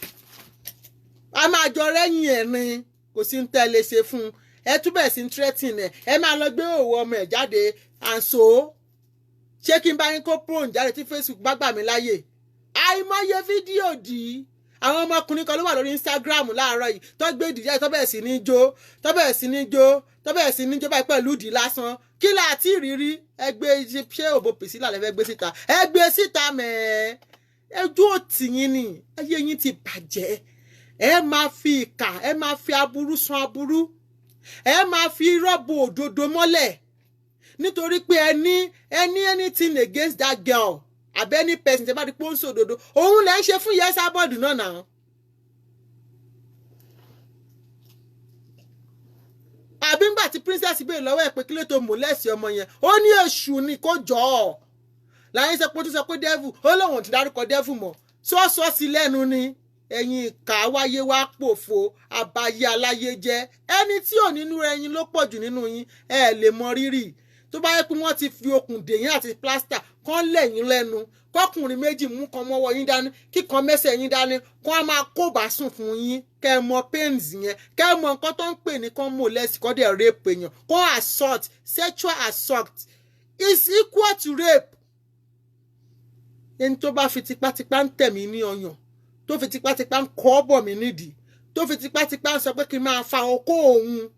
a máa jọ rẹ́yìn ẹ̀ ni. Kò sí ń tẹ́ lè ṣe fún un. Ẹ túbẹ̀ sí ń threatening ẹ. Ẹ máa lọ gbé òwò ọmọ ẹ̀ jáde and so Ṣé kí n bá yín kó prone jáde tí Facebook bá gbà mí láàyè? Àìmọye fídíò dì í. Àwọn ọmọkùnrin kan ló wà lórí Instagram láàárọ̀ yìí tó gbé ìdí jáde, tó bẹ̀rẹ̀ sí ní jó, tó bẹ̀rẹ̀ sí ní jó, tó bẹ̀rẹ̀ sí ní jó báyìí pẹ̀lú ìdí lásán. Kí là á tí rírí? Ẹgbẹ́ ṣé òbò Priscilla lè fẹ́ gbé síta? Ẹ gbé síta mẹ́ẹ̀ẹ́. Ẹjú òtì yín ni, ayé yín ti bàjẹ́. Ẹ máa fi ìkà, ẹ máa fi aburú san aburú, ẹ máa fi irọ́ bo òdodo mọ́lẹ̀, nítorí pé ẹ ní anything against that girl àbí any person tẹ́ bá di pé ó ń sòdodo. Òun lẹ́ ń ṣe fún Ìyá Esabod náà náà. Àbí ńgbà tí princess béèrè lọ́wọ́ ẹ̀ pé kí ló tó molest ọmọ yẹn, ó ní èṣù ni kó jọ ọ́. Láyé sọ pé ó tún sọ pé devil, ó lóun ò ti dárúkọ devil mọ́, sọ́ọ́sọ́ sí lẹ́nu ni. Ẹ̀yin ìkà wáyé wá pòfo, àbáyé aláyé jẹ́. Ẹni tí ò nínú ẹyin ló pọ̀ jù nínú yín. Ẹ lè mọ rírì. Tó bá yẹ pé wọ́n ti fi okùn dè yín àti plaster kán lẹ̀yìn lẹ́nu, kọkùnrin méjì mú kan mọ́wọ́ yín dání, kíkan mẹ́sẹ̀ yín dání, kán á máa kó bá sùn fún yín, kẹ́ ẹ mọ pains yẹn, kẹ́ ẹ mọ nǹkan tó ń pè ní kán molest, kán dẹ̀ rape èèyàn, kán assault. Sexual assault is equal to rape. Ẹni tó bá fi tipátipá ń tẹ̀ mí ní ọyàn, tó fi tipátipá ń kọ́ bọ̀ mí nídìí, tó fi tipátipá ń sọ pé kí n máa fa okó òun,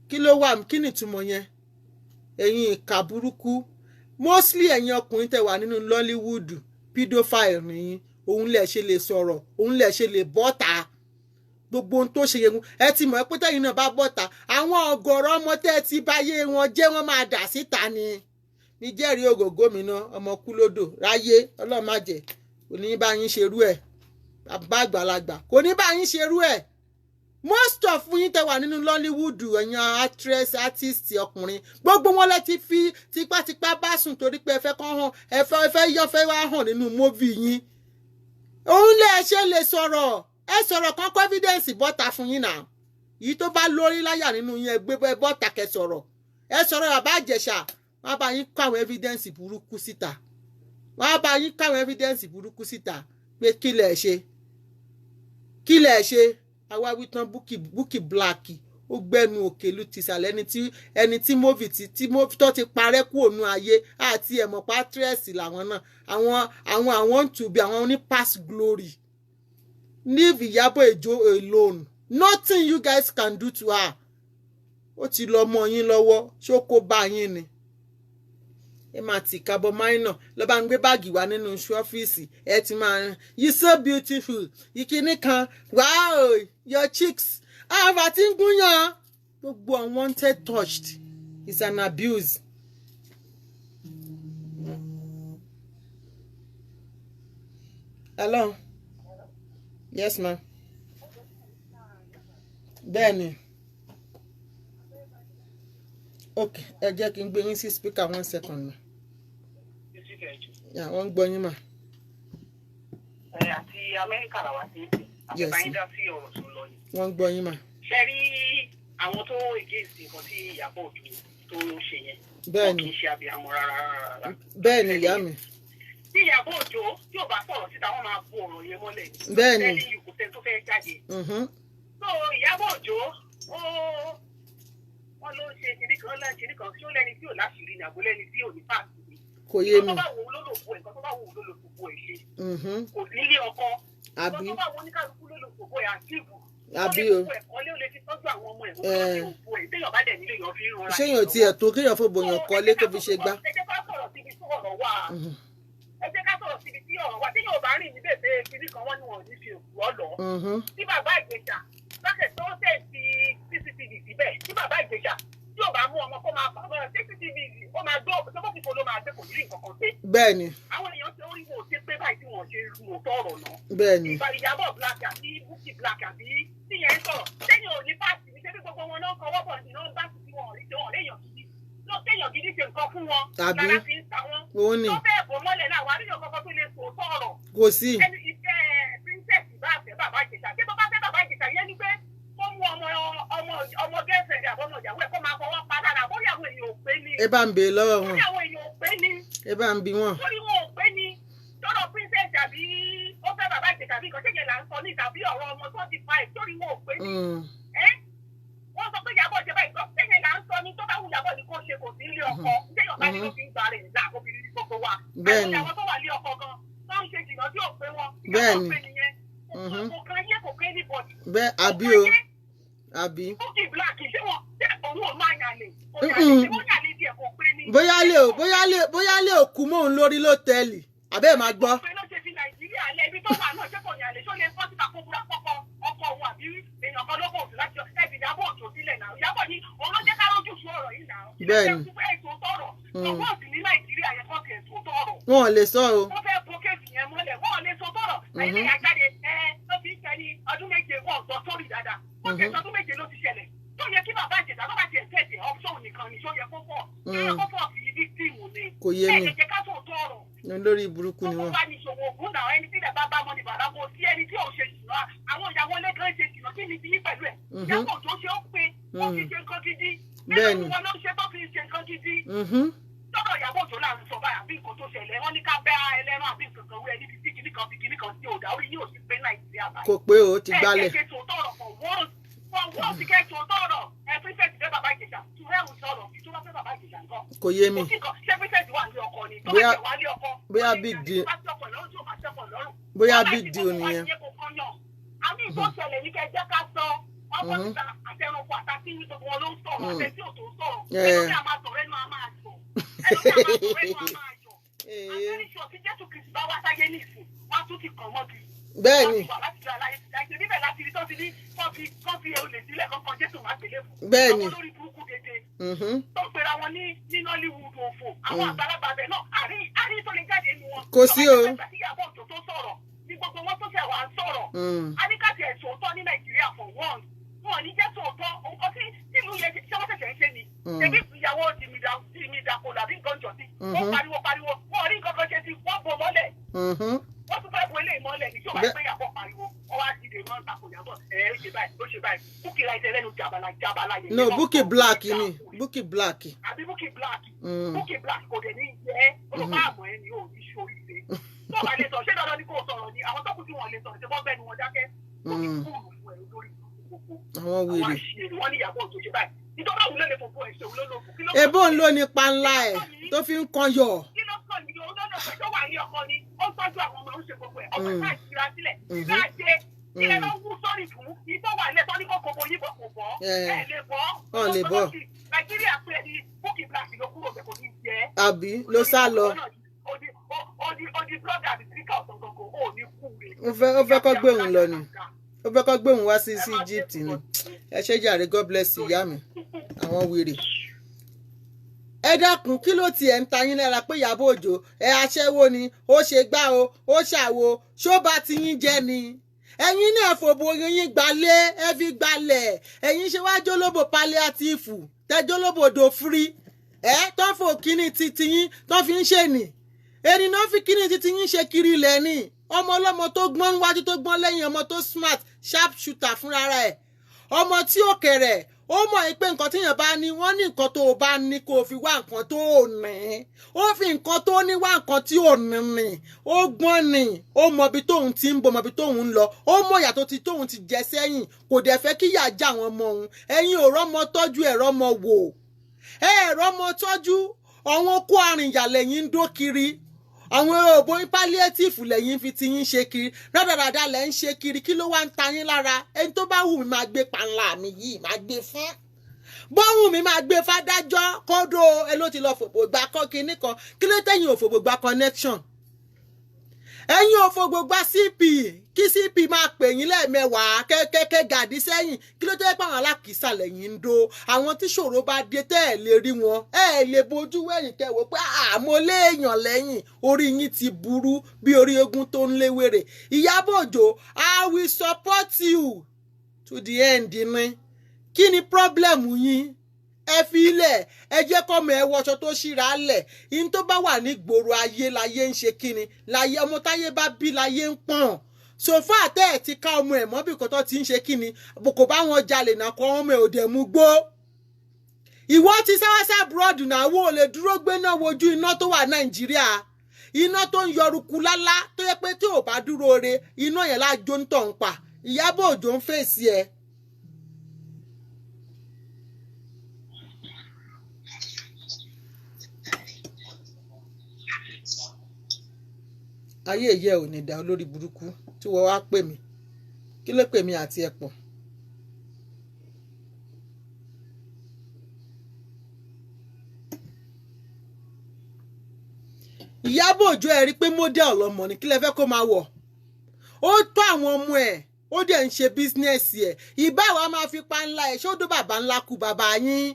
kí ló wà? Kí ni ìtumọ̀ yẹn? Ẹ̀yin ìkà burúkú, mostly ẹ̀yin ọkùnrin tẹ̀ wà nínú Nollywood, pedophile nìyí. Òun lẹ̀ ṣe lè sọ̀rọ̀, òun lẹ̀ ṣe lè bọ́ta. Gbogbo ohun tó ṣe yẹn, ẹ ti mọ̀ pé tẹ̀yin náà bá bọ́ta, àwọn ọ̀gọ̀rọ̀ ọmọ tẹ́ ẹ ti báyé wọn jẹ́, wọ́n máa dà síta ni. Ní jẹ́rìí ògògó mi náà, ọmọ kú lódò ráyé. Ọlọ́run má jẹ́, kò ní bá yín ṣerú ẹ̀. Bàbá àgbàlagbà kò ní bá yín ṣerú ẹ̀. Most of yín tẹ́ wà nínú Nollywood, ẹ̀yin actress, artist ọkùnrin, gbogbo wọn lẹ ti fi tipátipá bá sùn, torí pé ẹ fẹ́ kàn hàn, ẹ fẹ́ yọ, fẹ́ wá hàn nínú movie yín. Òun lẹ ṣe lè sọ̀rọ̀. Ẹ sọ̀rọ̀ kan kọ́ evidence bọ́ta fún yín náà. Yìí tó bá lórí láyà nínú yín, ẹ gbé bọ́ta kẹ́ sọ̀rọ̀. Ẹ sọ̀rọ̀. Bàbá Ìjẹ̀ṣà, wọ́n á bá yín kó àwọn evidence burúkú síta. Wọ́n á bá yín kó àwọn evidence burúkú síta pé kí lẹ̀ ṣe, kí lẹ̀ ṣe. Àwa wí tán, Bukky, Bukky Black, ó gbẹnu òkèlú tìsàlẹ̀. Ẹni tí movie tí movie tó ti parẹ́ kúrò nú ayé àti ẹ̀mọ̀ patrẹ́sì làwọn náà. Àwọn ń tù bí àwọn oní past glory. Leave Ìyábọ̀ Òjó alone. Nothing you guys can do to her. Ó ti lọ mọ yín lọ́wọ́. Ṣó kó bá yín ni? Ẹ máa tì kábọ̀ máìnà lọ́ bá ń gbé báàgì wá nínú iṣu ọ́fíìsì. Ẹ ti máa, "You so beautiful," ìkíní kan, "Wow, your cheeks," àbá tí ń gúnyàn. Gbogbo unwanted touched is an abuse. Hello, yes ma. Bẹ́ẹ̀ni, ok, ẹ jẹ́ kí n gbé yín sí speaker, one second ma. Yeah, wọ́n ń gbọ́ yín mà. Àti Amẹ́ríkà làwa ti ń pè. Yes. Àti báyìí dá sí ọ̀rọ̀ tó lọ yìí. Wọ́n ń gbọ́ yín mà. Ṣe rí àwọn tó against nǹkan tí Ìyábọ̀ Òjó tó ṣe yẹn, wọn Bẹ́ẹ̀ni. kì í ṣe abiyamọ rárá rárá. Bẹ́ẹ̀ni, ìyá mi. Tí Ìyábọ̀ Òjó tí ò bá sọ̀rọ̀ síta, wọ́n máa bo ọ̀rọ̀ yẹn mọ́lẹ̀. Bẹ́ẹ̀ni. Tẹ́lẹ̀ yìí, kò sẹ́ni tó fẹ́ jáde. So Ìyábọ̀ Òjó ó wọ́n ló ń ṣe kinní kan lẹ́nu kinní kan, tí ó lẹ́ni tí ò láṣìírí ni àbó lẹ́ni tí ò ní pàṣẹ ni. Kò yé Nǹkan mi. tó bá wù ú ló lò fún ẹ̀, nǹkan tó bá wù ú ló lò fún ẹ̀ ṣe. Kò sí nílé ọkọ. Àbí. Nǹkan tó bá wù oníkálukú ló lò fún ẹ̀ àtìbù. Àbí o. Ó lè fún ẹ̀kọ́ lé, ó lè fi tọ́jú àwọn ọmọ ẹ̀, ó lè fi ẹ̀ téèyàn bá dẹ̀ nílé, èèyàn fi ń rọra. Ṣéyàn tiẹ̀ tó kéèyàn fòbòyàn kọ́lé kó fi ṣe gbá? Ẹ jẹ́ ká sọ̀rọ̀ síbi tí ọ̀rọ̀ wà. Ẹ jẹ́ ká sọ̀rọ̀ síbi tí ọ̀rọ̀ wà. Téèyàn ò bá rìn ní bèbè kinní kan, wọ́n ní wọn ò ní fi òkú ọ lọ. Tí bàbá Ìjẹ̀ṣà lọ́sẹ̀ tó tẹ̀ sí CCTV síbẹ̀, tí bàbá Ìjẹ̀ṣà tí ò bá mú ọmọ kó máa bá CCTV, ó máa gbọ́ tó bó fìfo ló máa gbé, kò ní rí nǹkan kan ṣe. Bẹ́ẹ̀ni. Àwọn èèyàn tí ó rí wọn ò ṣe pé báyìí tí wọ́n ṣe mò tọrọ náà. Bẹ́ẹ̀ni. Ìgbà Ìyábọ̀ Black àbí Bukky Black àbí tíyẹn ń sọ̀rọ̀ sẹ́yìn ò ní pàṣẹ ní ṣebí gbogbo wọn náà kọwọ́ bọ̀ ní náà bá ti wọn rí tí wọn léèyàn gidi lọ, kéèyàn gidi ṣe nǹkan fún wọn. Tàbí? Lára fi ń ta wọn. Òun ni. Tó bẹ́ẹ̀ bò mọ́lẹ̀ náà wà níyàn kankan tó lè sòótọ́ ọ̀rọ̀. Kò sí. Ẹni ìfẹ́ princess bá fẹ́ bàbá Ìjẹ̀ṣà, ṣé tó bá fẹ́ bàbá Ìjẹ̀ṣà yẹn ni pé kó mú ọmọ girlfriend àbọ̀mọ ìyàwó ẹ̀ kó máa fọwọ́ pa lára? Bóyá àwọn èèyàn ò pé ní. Ẹ bá ń béèrè lọ́wọ́ wọn. Bóyá àwọn èèyàn ò pé ní. Ẹ bá ń bi wọn. Lórí wọn ò pé ní tọ́rọ̀ princess àbí ó fẹ́ bàbá Ìjẹ̀ṣà àbí nǹkan ṣẹ́yìn là ń sọ ní tàbí ọ̀rọ̀ ọmọ 25, lórí wọn ò pé ní. Ẹ́ wọ́n sọ pé Ìyábọ̀ ṣe báyìí gbọ́ sẹ́yìn. là ń sọ ní tó bá wù Ìyábọ̀ ní kó ṣe, kò sí ilé ọkọ. Téèyàn bá ní ló fi ń gba rẹ̀ là, obìnrin ní gbogbo wa. Bẹ́ẹ̀ni. Àwọn tó wà ní ọkọ gan tó ń ṣe jìnnà tí ò pé wọn. Bẹ́ẹ̀ni. Ìyábọ̀ pé nìyẹn. Kò kan yé, kò kan anybody. Bẹ́ẹ̀ àbí o, àbí. Bukky Black, ṣé wọn ṣé òun ò máa yàn lè? Kò yàn lè, ṣé wọ́n yàn lè díẹ̀, kò pé ní. Bóyá lè òkú mọ́ òun lórí lọ́tẹ̀ẹ̀lì, àbẹ́ ẹ̀ máa gbọ́. Pé ló ṣe fi Nàìjíríà lẹ ibi tó wà náà, ṣé kò yàn lè? Ṣó lè fọ́ síta kó búra pọ́pọ́ ọkọ òun àbí èèyàn kan ló kò sí láti ẹbí Ìyábọ̀ Òjó sílẹ̀ náà? Ìyábọ̀ ni òun ló jẹ́ ká rójú sí ọ̀rọ̀ yìí náà. Bẹ́ẹ̀ni. Ètò tọrọ ọwọ́ òsì ní Nàìjíríà yẹn kọ́ sí ètò tọrọ. Wọn ò lè sọ o. Wọ́n fẹ́ bo kéèsì yẹn mọ́lẹ̀, wọ́n ò lè sọ tọrọ. Nàìjíríà jáde ẹ ló fi ń tẹ ní ọdún 7, wọn ò gbọ́ sórí dáadáa. Wọ́n ti ọdún 7 ló ti ṣẹlẹ̀. Tó yẹ kí bàbá Ìjẹ̀ṣà tó bá tiẹ̀ tẹ̀sẹ̀ option nìkan ni, ṣó yẹ kó pọ̀? Ṣó yẹ kó pọ̀ sí victim ni? Kò yé mi. Ẹ̀ jẹ́ ká sọ tọrọ. Lórí burúkú ni Gbogbo wọn. wa ní ìṣòwò ògùn náà, ẹni tí ilẹ̀ bá bá mọ́ ní bàrà, kò sí ẹni tí ò ṣe ṣìnà. Àwọn ìyàwó ilé kan ṣe ṣìnà, kí ni ti yín pẹ̀lú ẹ̀? Ìyàwó tó ṣe ó pé ó fi ṣe nǹkan gidi. Bẹ́ẹ̀ni. Nínú wọn ló ń ṣe tó fi ṣe nǹkan gidi. Lọ́dọ̀ Ìyàbọ̀ Òjó là ń sọ báyìí, àbí nǹkan tó ṣẹlẹ̀, wọ́n ní ká bẹ́ ẹlẹ́ran àbí nǹkan kan wí ẹ níbi tí kinní kan fi kinní kan sí òdà orí yóò sì pé Nàìjíríà báyìí. Kò pé o, ti gbálẹ̀. Ẹ ṣe tòótọ́ ọ̀rọ̀ for once, for once, kẹ́ tòótọ́ ọ̀rọ̀. Ẹ princess fẹ́ bàbá Ìjẹ̀ṣà, to hell with ọ̀rọ̀ tó bá fẹ́ bàbá Ìjẹ̀ṣà nǹkan. Kò yé mi. Kò sí nǹkan, ṣé princess wà ní ọkọ ni? Tó bá tẹ̀ wá ní ọkọ. Bóyá ó ní big ìjà deal. tó bá sí ọkọ lọ́rùn, tí ò bá sí ọkọ lọ́rùn. Bóyá Wàhálà big tí deal gbogbo wa nìyẹn. ṣe kò kàn yàn. Àmì tó ṣẹlẹ̀ ní kẹ́ jẹ́ ká sọ. Wọ́n bọ́ síta àtẹnukọ àtàtì ní gbogbo wọn ló ń sọ̀rọ̀, àtẹ tí ò tó ń sọ̀rọ̀. Ẹnu tí a máa sọ̀rọ̀, ẹnu a máa yọ̀. Ẹnu tí a máa sọ̀rọ̀, ẹnu a máa yọ̀. Àmì ìṣọ̀ tí Jésù Kristi bá wá sáyé ní ìsìn, wọ́n á tún ti kàn mọ́gi. Bẹ́ẹ̀ni. Wọ́n ti wà láti jọ aláyé ti dájú. Níbẹ̀ láti rí tó ti ní kán fi olè sílẹ̀ kankan Jésù má gbélé fún. Bẹ́ẹ̀ni. Àwọn olórí burúkú dédé tó ń pera wọn ní Nollywood òfò. Àwọn àgbàlagbà bẹ̀ náà, àrí tó lè jáde nínú wọn. Kò sí o. Ìgbà tí Ìyábọ̀ Òjó tó sọ̀rọ̀ ní gbogbo wọn tó ṣẹ̀ wá ń sọ̀rọ̀. A ní ká tiẹ̀ sòótọ́ ní Nàìjíríà for once. Wọn ò ní jẹ́ sòótọ́. Nǹkan tí ìlú yẹn ṣé wọ́n ṣẹ̀ṣẹ̀ ń ṣe ni. Ṣebí ìyàwó Tìmídàkọ làbí nǹkan jọ sí. Wọ́n pariwo pariwo, wọ́n ò rí nǹkan kan ṣe sí, wọ́n bò mọ́lẹ̀, wọ́n tún fẹ́ bu eléyìí mọ́lẹ̀ ní tí o bá gbé Ìyábọ̀ pariwo, wọ́n wá dìde, wọ́n ń takò Ìyábọ̀. Ẹ̀ ó ṣe báyìí, ó ṣe báyìí, Bukky ra ìṣẹ̀lẹ̀ nu jabala jabala yẹn. No, Bukky Black ni, Bukky Black. Àbí Bukky Black. Bukky Black kò dẹ̀ ní yẹ olùkọ́ àmọ́ ẹni ò ní ṣoríire tó bá lè sọ. Ṣé dandan ni kò sọ̀rọ̀ ni? Àwọn tó kù tí wọ́n lè sọ̀rọ̀, ṣe bọ́ bẹ́ẹ̀ ni wọ́n dákẹ́. Bukky kúrú fún ẹ lórí gbogbo Àwọn àwọn wèrè. àṣírí wọn ní Ìyábọ̀ Òjó ṣe báyìí, ìjọba òun ló lè fòfò ẹ̀ ṣe, òun ló lò fún kí ló Ebó ń lò ní panla ẹ̀ tó fi ń kan yọ̀. Kí ló kàn ní? Òun lọ́nà pẹ̀lú wà ní ọkọ ni ó ń tọ́jú àwọn ọmọ, ó ń ṣe gbogbo ẹ̀, ọmọ ìta ìṣura sílẹ̀ ìgbà ṣe kí lẹ lọ wú sọ́ọ̀rì fún ìtọ́ wà lẹ̀ tọ́ ní kò kò yíbọ̀ kò bọ́. Ẹ lè bọ́. Wọn lè bọ́. Nàìjíríà pé ẹni Bukky Black ló kúrò bẹ́ẹ̀, kò ní jẹ́. Àbí ló sá lọ. Odi blogger àbí tíríkà ọ̀sán gangan ò ní kú rè. Ó fẹ́ kọ́ gbé òun lọ ni. Ó fẹ́ kọ́ gbé òun wá sí Egypt ni. Ẹ ṣé jàre, God bless you, ìyá mi. Àwọn wèrè. Ẹ dákun, kí ló tiẹ̀ ń ta yín lára pé Ìyábọ̀ Òjó ẹ aṣẹ́wó ni, ó ṣe gbá o, ó ṣàwo, ṣó bá ti yín jẹ́ ni? Ẹ̀yin náà fòbò yín gbalẹ̀, ẹ fi gbalẹ̀. Ẹ̀yin ṣe wá jólóbò palliative, tẹjólóbò do free ẹ tó fò kíní titi yín tó fi ń ṣe nì ẹni náà fi kíní titi yín ṣe kiri ilẹ̀ ni. Ọmọ ọlọ́mọ tó gbọ́n níwájú, tó gbọ́n lẹ́yìn, ọmọ tó smart, sharp shooter fúnra ẹ̀, ọmọ tí ó kẹrẹ̀, ó mọ̀ ẹ́ pé nǹkan tíyàn bá ní, wọ́n ní nǹkan tó o bá ní kó o fi wá nǹkan tó o ní. Ó fi nǹkan tó ní wá nǹkan tí ò ní ní. Ó gbọ́n ní, ó mọ ibi tóun ti ń bọ̀, mọ ibi tóun ń lọ, ó mọ ìyà tó ti tóun ti jẹ sẹ́yìn, kò dẹ̀ fẹ́ kíyà já àwọn ọmọ òun. Ẹ̀yin ò rọ́mọ tọ́jú, ẹ̀ rọ́mọ wò, ẹ̀ rọ́mọ tọ́jú. Àwọn kó arìnyà lẹ́yìn ń dó kiri, àwọn òbò palliative lẹ́yìn fi ti yín ṣe kiri, rádaràda lẹ́ ń ṣe kiri. Kí ló wá ń ta yín lára? Ẹni tó bá wù mí máa gbé panla mi yìí, máa gbé fún bọ́hùn mi, máa gbé fádájọ́ kódó. Ẹ ló ti lọ fòbò gba kọ́ kinní kan. Kí ló tẹ̀yìn ò fòbò gba connection? Ẹ̀yin ò fòbò gba CP, kí CP máa pè yín lẹ́ẹ̀mẹwàá kẹ́kẹ́kẹ́ gàdí sẹ́yìn. Kí ló tẹ́ pé àwọn alákìísà lẹ́yìn ń do, àwọn tí ṣòro bá dé tẹ́ ẹ̀ lè rí wọn, ẹ̀ lè bojú wẹ̀yìn kẹ́ wò pé àmọ́ léèyàn lẹ́yìn? Orí yín ti burú bí orí eégún tó ń léwèrè. Ìyábọ̀ Òjó, I will support you to the end ni. Kí ni problem yín? Ẹ fi ilẹ̀, ẹ jẹ́ kọ́mọ ẹ wọṣọ tó ṣíra lẹ̀. In tó bá wà ní gbòòrò ayé láyé ń ṣe kíni láyé, ọmọ táyé bá bí láyé ń pọ̀n. Sofa àtẹ ẹ̀ ti ká ọmọ ẹ̀ mọ́bì kan tó ti ń ṣe kíni, kò bá wọn jalè náà, kọ́ ọmọ ẹ̀ ò dẹ̀ mú gbó. Ìwọ ti sáwásá búrọ́dù náà, wo lè dúró gbé náà wojú iná tó wà Nàìjíríà, iná tó ń yọrùkú lálá, tó yẹ pé tí ò bá dúró re, iná yẹn lájó ń tọ̀ ń pa. Ìyábọ̀ Òjó ń fèsì ẹ̀. Ayé ìyẹ́ ò ní dá, olórí burúkú tí wọ́n wá pè mí. Kí ló pè mí àti ẹ̀ pọ̀? Ìyábọ̀ Òjó, ẹ rí i pé model ọmọ ni. Kí lẹ fẹ́ kó máa wọ̀? Ó tọ́ àwọn ọmọ ẹ̀, ó dẹ̀ ń ṣe business ẹ̀. Ìbá wa máa fi pa ńlá ẹ̀. Ṣé ó dó bàbá ńlá kú bàbá yín?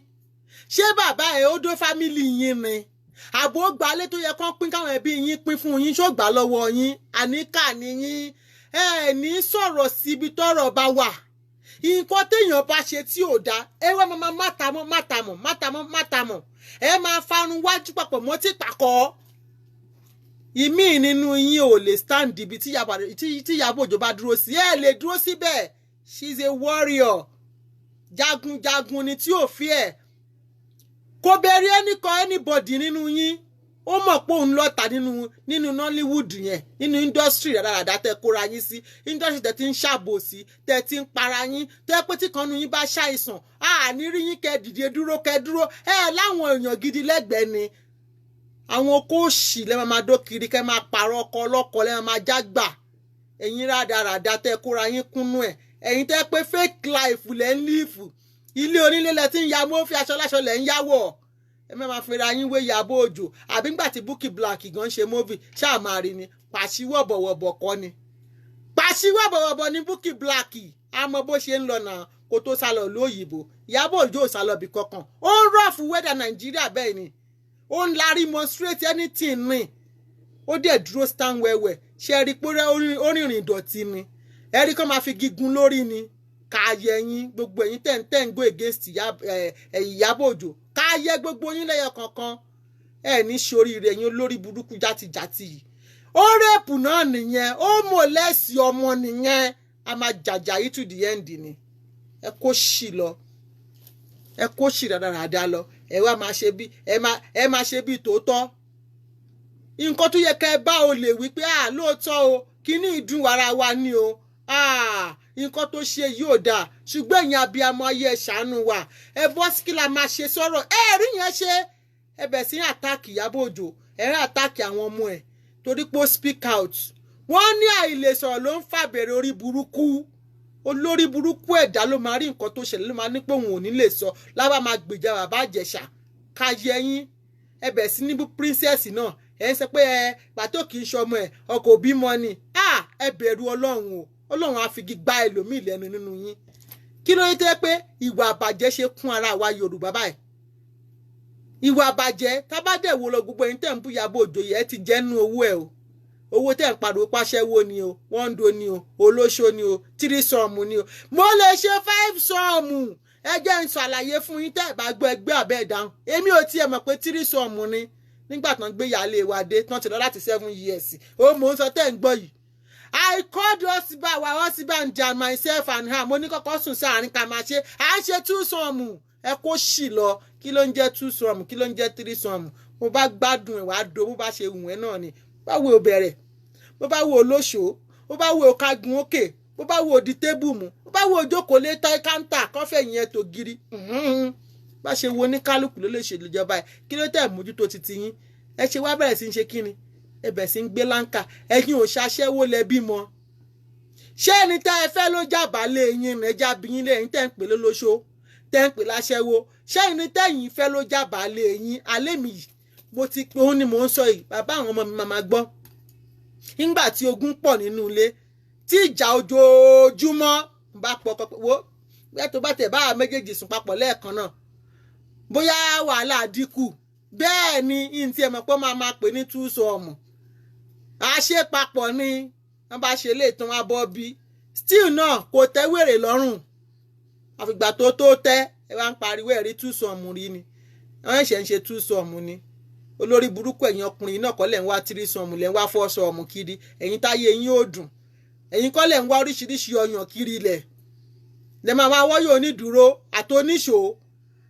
Ṣé bàbá ẹ̀ ó dó family yín ni? Àbò gbalé tó yẹ kán pín káwọn ẹbí yín pín fún yín, ṣó gbà lọ́wọ́ yín? Àníkà ni yín. Ẹ ní sọ̀rọ̀ síbi tọ́rọ̀ bá wà. Nǹkan téèyàn bá ṣe tí ò dáa, ẹ wá máa mátamọ́ mátamọ́ mátamọ́ mátamọ́, ẹ máa farun wájú papọ̀ mọ́ tí pàkọ́. Ìmíì nínú yín ò lè stand ibi tí Ìyábọ̀ Òjó bá dúró sí. Ẹ lè dúró síbẹ̀. She is a warrior. Jagunjagun ni tí ò fi ẹ̀ kò bẹ̀rẹ̀ ẹnìkan, anybody nínú yín. Ó mọ̀ pé òun lọ́ta nínú Nollywood yẹn, nínú industry rádaràdà tẹ kóra yín sí, industry tẹ ti ń ṣàbòsí, tẹ ti ń para yín, tẹ pé tí kan nu yín bá ṣàìsàn, àní rí yín kẹ dìde dúró, kẹ dúró. Ẹ láwọn èèyàn gidi lẹ́gbẹ̀ẹ́ ni. Àwọn kóòṣì lẹ́ máa dó kiri, kẹ́ máa pààrọ̀ ọkọ ọlọ́kọ, lẹ́ máa já gbà. Ẹ̀yin rádaràdà tẹ kóra yín kúnnú ẹ̀, ẹ̀yin tẹ́ pé fake life lẹ́ ń live, ilé onílé lẹ ti ń ya mọ́fì, aṣọ láṣọ lẹ́ ń yáwọ̀. Ẹ má máa fira yín wé Ìyábọ̀ Òjó. Àbí ńgbà tí Bukky Black gan ṣe movie, ṣáà máa rí ni pàṣíwọ̀bọ̀wọ̀bọ̀ kọ́ ni pàṣíwọ̀bọ̀wọ̀bọ̀ ni Bukky Black. Á mọ bó ṣe ń lọ náà kó tó sálọ lóyìnbó. Ìyábọ̀ Òjó ò sálọ bì kankan. Ó ń rough weather Nàìjíríà bẹ́ẹ̀ ni, ó ń larí mọ́ straight anything ni. Ó dẹ̀ dúró stand wẹ́wẹ́. Ṣe é rí pé ó rìnrìn ìdọ̀tí ni? Ẹ rí kó máa fi gígùn lórí ni. Káyẹ yín, gbogbo ẹ̀yin tẹ̀ ń go against Ìyábọ̀ Òjó, káyẹ gbogbo yín lẹ́yọ kankan. Ẹ ní ṣoríire, ẹ̀yin olórí burúkú játijàti yìí. Ó rape náà nìyẹn, ó molest ọmọ nìyẹn. A máa jàjà yìí to the end ni. Ẹ kó ṣì lọ, ẹ kó ṣì rádaràda lọ. Ẹ wá máa ṣe bí ẹ máa ṣe bí tòótọ́. Nǹkan tó yẹ kẹ́ ẹ bá o lè wí pé, à lóòótọ́ o, kíní ìdùn ara wa ni o, nǹkan tó ṣe yìí ò dáa, ṣùgbọ́n ẹ̀yin abiyamọ ayé, ẹ ṣàánú wa, ẹ bọ́ sí, kí la máa ṣe sọ̀rọ̀ ẹ rí yẹn ṣe. Ẹ bẹ̀ sí attack Ìyábọ̀ Òjó, ẹ rí attack àwọn ọmọ ẹ̀ torí pé ó speak out. Wọ́n ní àìlè sọ̀rọ̀ ló ń fàbẹ̀rẹ̀ orí burúkú. Olórí burúkú ẹ̀dá ló máa rí nǹkan tó ṣẹlẹ̀, ló máa ní pé òun ò ní lè sọ lábàá máa gbèjà bàbá Ìjẹ̀ṣà. Káyẹ yín. Ẹ bẹ̀ sí ní bú princess náà. Ẹ ń sọ pé ẹ pàtó kì í ṣọmọ ẹ, ọkọ̀ òbí mọ ni. Ẹ bẹ̀rù Ọlọ́run o. Ọlọ́run á fi gbá ẹlòmíì lẹ́nu nínú yín. Kí ló dé tẹ́ pé ìwà àbàjẹ́ ṣe kún ara wa Yorùbá báyìí? Ìwà àbàjẹ́ tábàdẹ̀ wo lọ. Gbogbo ẹ̀yin tẹ̀ ń bú Ìyábọ̀ Òjó yẹ ti jẹ́nu owó ẹ̀ o. Owó tẹ̀ ń pariwo pàṣẹwó ni o, wọ́n ń do ni o, olóṣó ni o, threesome ni o. Mo lè ṣe fivesome. Ẹ jẹ́ ń ṣàlàyé fún yín. Tẹ́ ẹ̀ bá gbọ́ ẹgbẹ́ àbẹ́ ìdáhùn. Èmi ò tiẹ̀ mọ̀ pé threesome ni nígbà tán gbé ìyáálé wa dé tán ti lọ láti 7 years. Ó mò ń sọ tẹ́ ń gbọ́ yìí. I called husband, our husband and myself and her. Mo ní kọ́kọ́ sùn sáàrin ká máa ṣe, à ń ṣe twosome. Ẹ kó ṣì lọ. Kí ló ń jẹ́ twosome? Kí ló ń jẹ́ threesome? Mo bá gbádùn ẹ̀, wàá do bó bá ṣe wù ẹ́ náà ni. Báwo ò bẹ̀rẹ̀, bó bá wo olóṣòó, bó bá wo kágun òkè, bó bá wo di table mú, bó bá wo jókòó lé counter kọ́fẹ̀ yẹn tó giri, bá ṣe wo ní kálukú ló lè ṣe ìjọba ẹ̀. Kí ló tẹ̀ mójútó titi yín? Ẹ ṣe wá bẹ̀rẹ̀ sí ń ṣe kíni? Ẹ bẹ̀rẹ̀ sí ń gbé láǹkà. Ẹ̀yin ò ṣaṣẹ́wó lẹ bímọ. Ṣé ẹni tá ẹ fẹ́ ló jábàálẹ̀ yín rẹ̀ jábí yín lẹ́yìn tẹ́ ń pè lólóṣó, tẹ́ ń pè láṣẹ́wó? Ṣé ẹni tẹ́yìn fẹ́ ló jábàálẹ̀ yín? Alẹ́ mi yìí mo ti pé òun ni mò ń sọ yìí. Bàbá àwọn ọmọ mi máa gbọ́. Nígbà tí ogun pọ̀ nínú ilé, tí ìjà ojoojúmọ́ bá pọ̀ wo bóyá tó bá tẹ̀ bá àwọn méjèèjì sùn papọ̀ lẹ́ẹ̀kan náà, bóyá wàhálà dínkù. Bẹ́ẹ̀ ni yìí tí ẹ mọ̀ pé máa máa pè ní twosome. Àṣepapọ̀ ni wọ́n bá ṣe lè tán wá bọ́ bí still náà kò tẹ́ wèrè lọ́rùn. Àfìgbà tó tó tẹ́ ẹ wá ń pariwo ẹ̀rí twosome rí ni wọ́n ṣẹ̀ ń ṣe twosome ni. Olórí burúkú ẹ̀yin ọkùnrin náà kọ́ lẹ̀ ń wá threesome, lẹ̀ ń wá foursome kiri. Ẹ̀yin táyé yín ò dùn, ẹ̀yin kọ́ lẹ̀ ń wá oríṣiríṣi ọyàn kiri ilẹ̀ lẹ̀ máa wá wọ́yọ̀ onídùúró àti oníṣòó,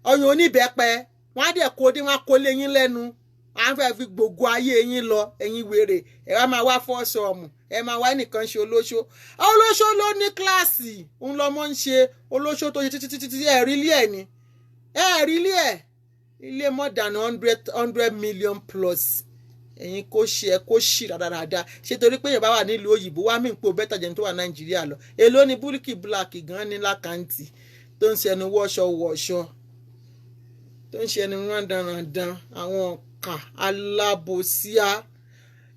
ọyàn oníbẹ̀pẹ. Wọ́n á dẹ̀ kó dé, wọ́n á kó lé yín lẹ́nu, à ń fẹ́ fi gbogbo ayé yín lọ. Ẹ̀yin wèrè, ẹ wá máa wá foursome, ẹ máa wá nìkan ṣe olóṣó. Olóṣó ló ní class, òun lọmọ ń ṣe olóṣó tó ṣe títí títí. Ẹ̀ rí ilé ẹ̀ ni, ẹ̀ rí ilé ẹ̀, ilé more than hundred hundred million plus. Ẹ̀yin kò ṣe ẹ kó ṣì rádaràda. Ṣé torí pé èèyàn bá wà nílùú òyìnbó wá mí pò better jẹun tó wà Nàìjíríà lọ? Èló ni Búlíkì Black gan ní l'account tó ń ṣẹnu wọ́ṣọ wọ̀ṣọ, tó ń ṣẹnu rándanrandan? Àwọn ọ̀kà alábòsíà.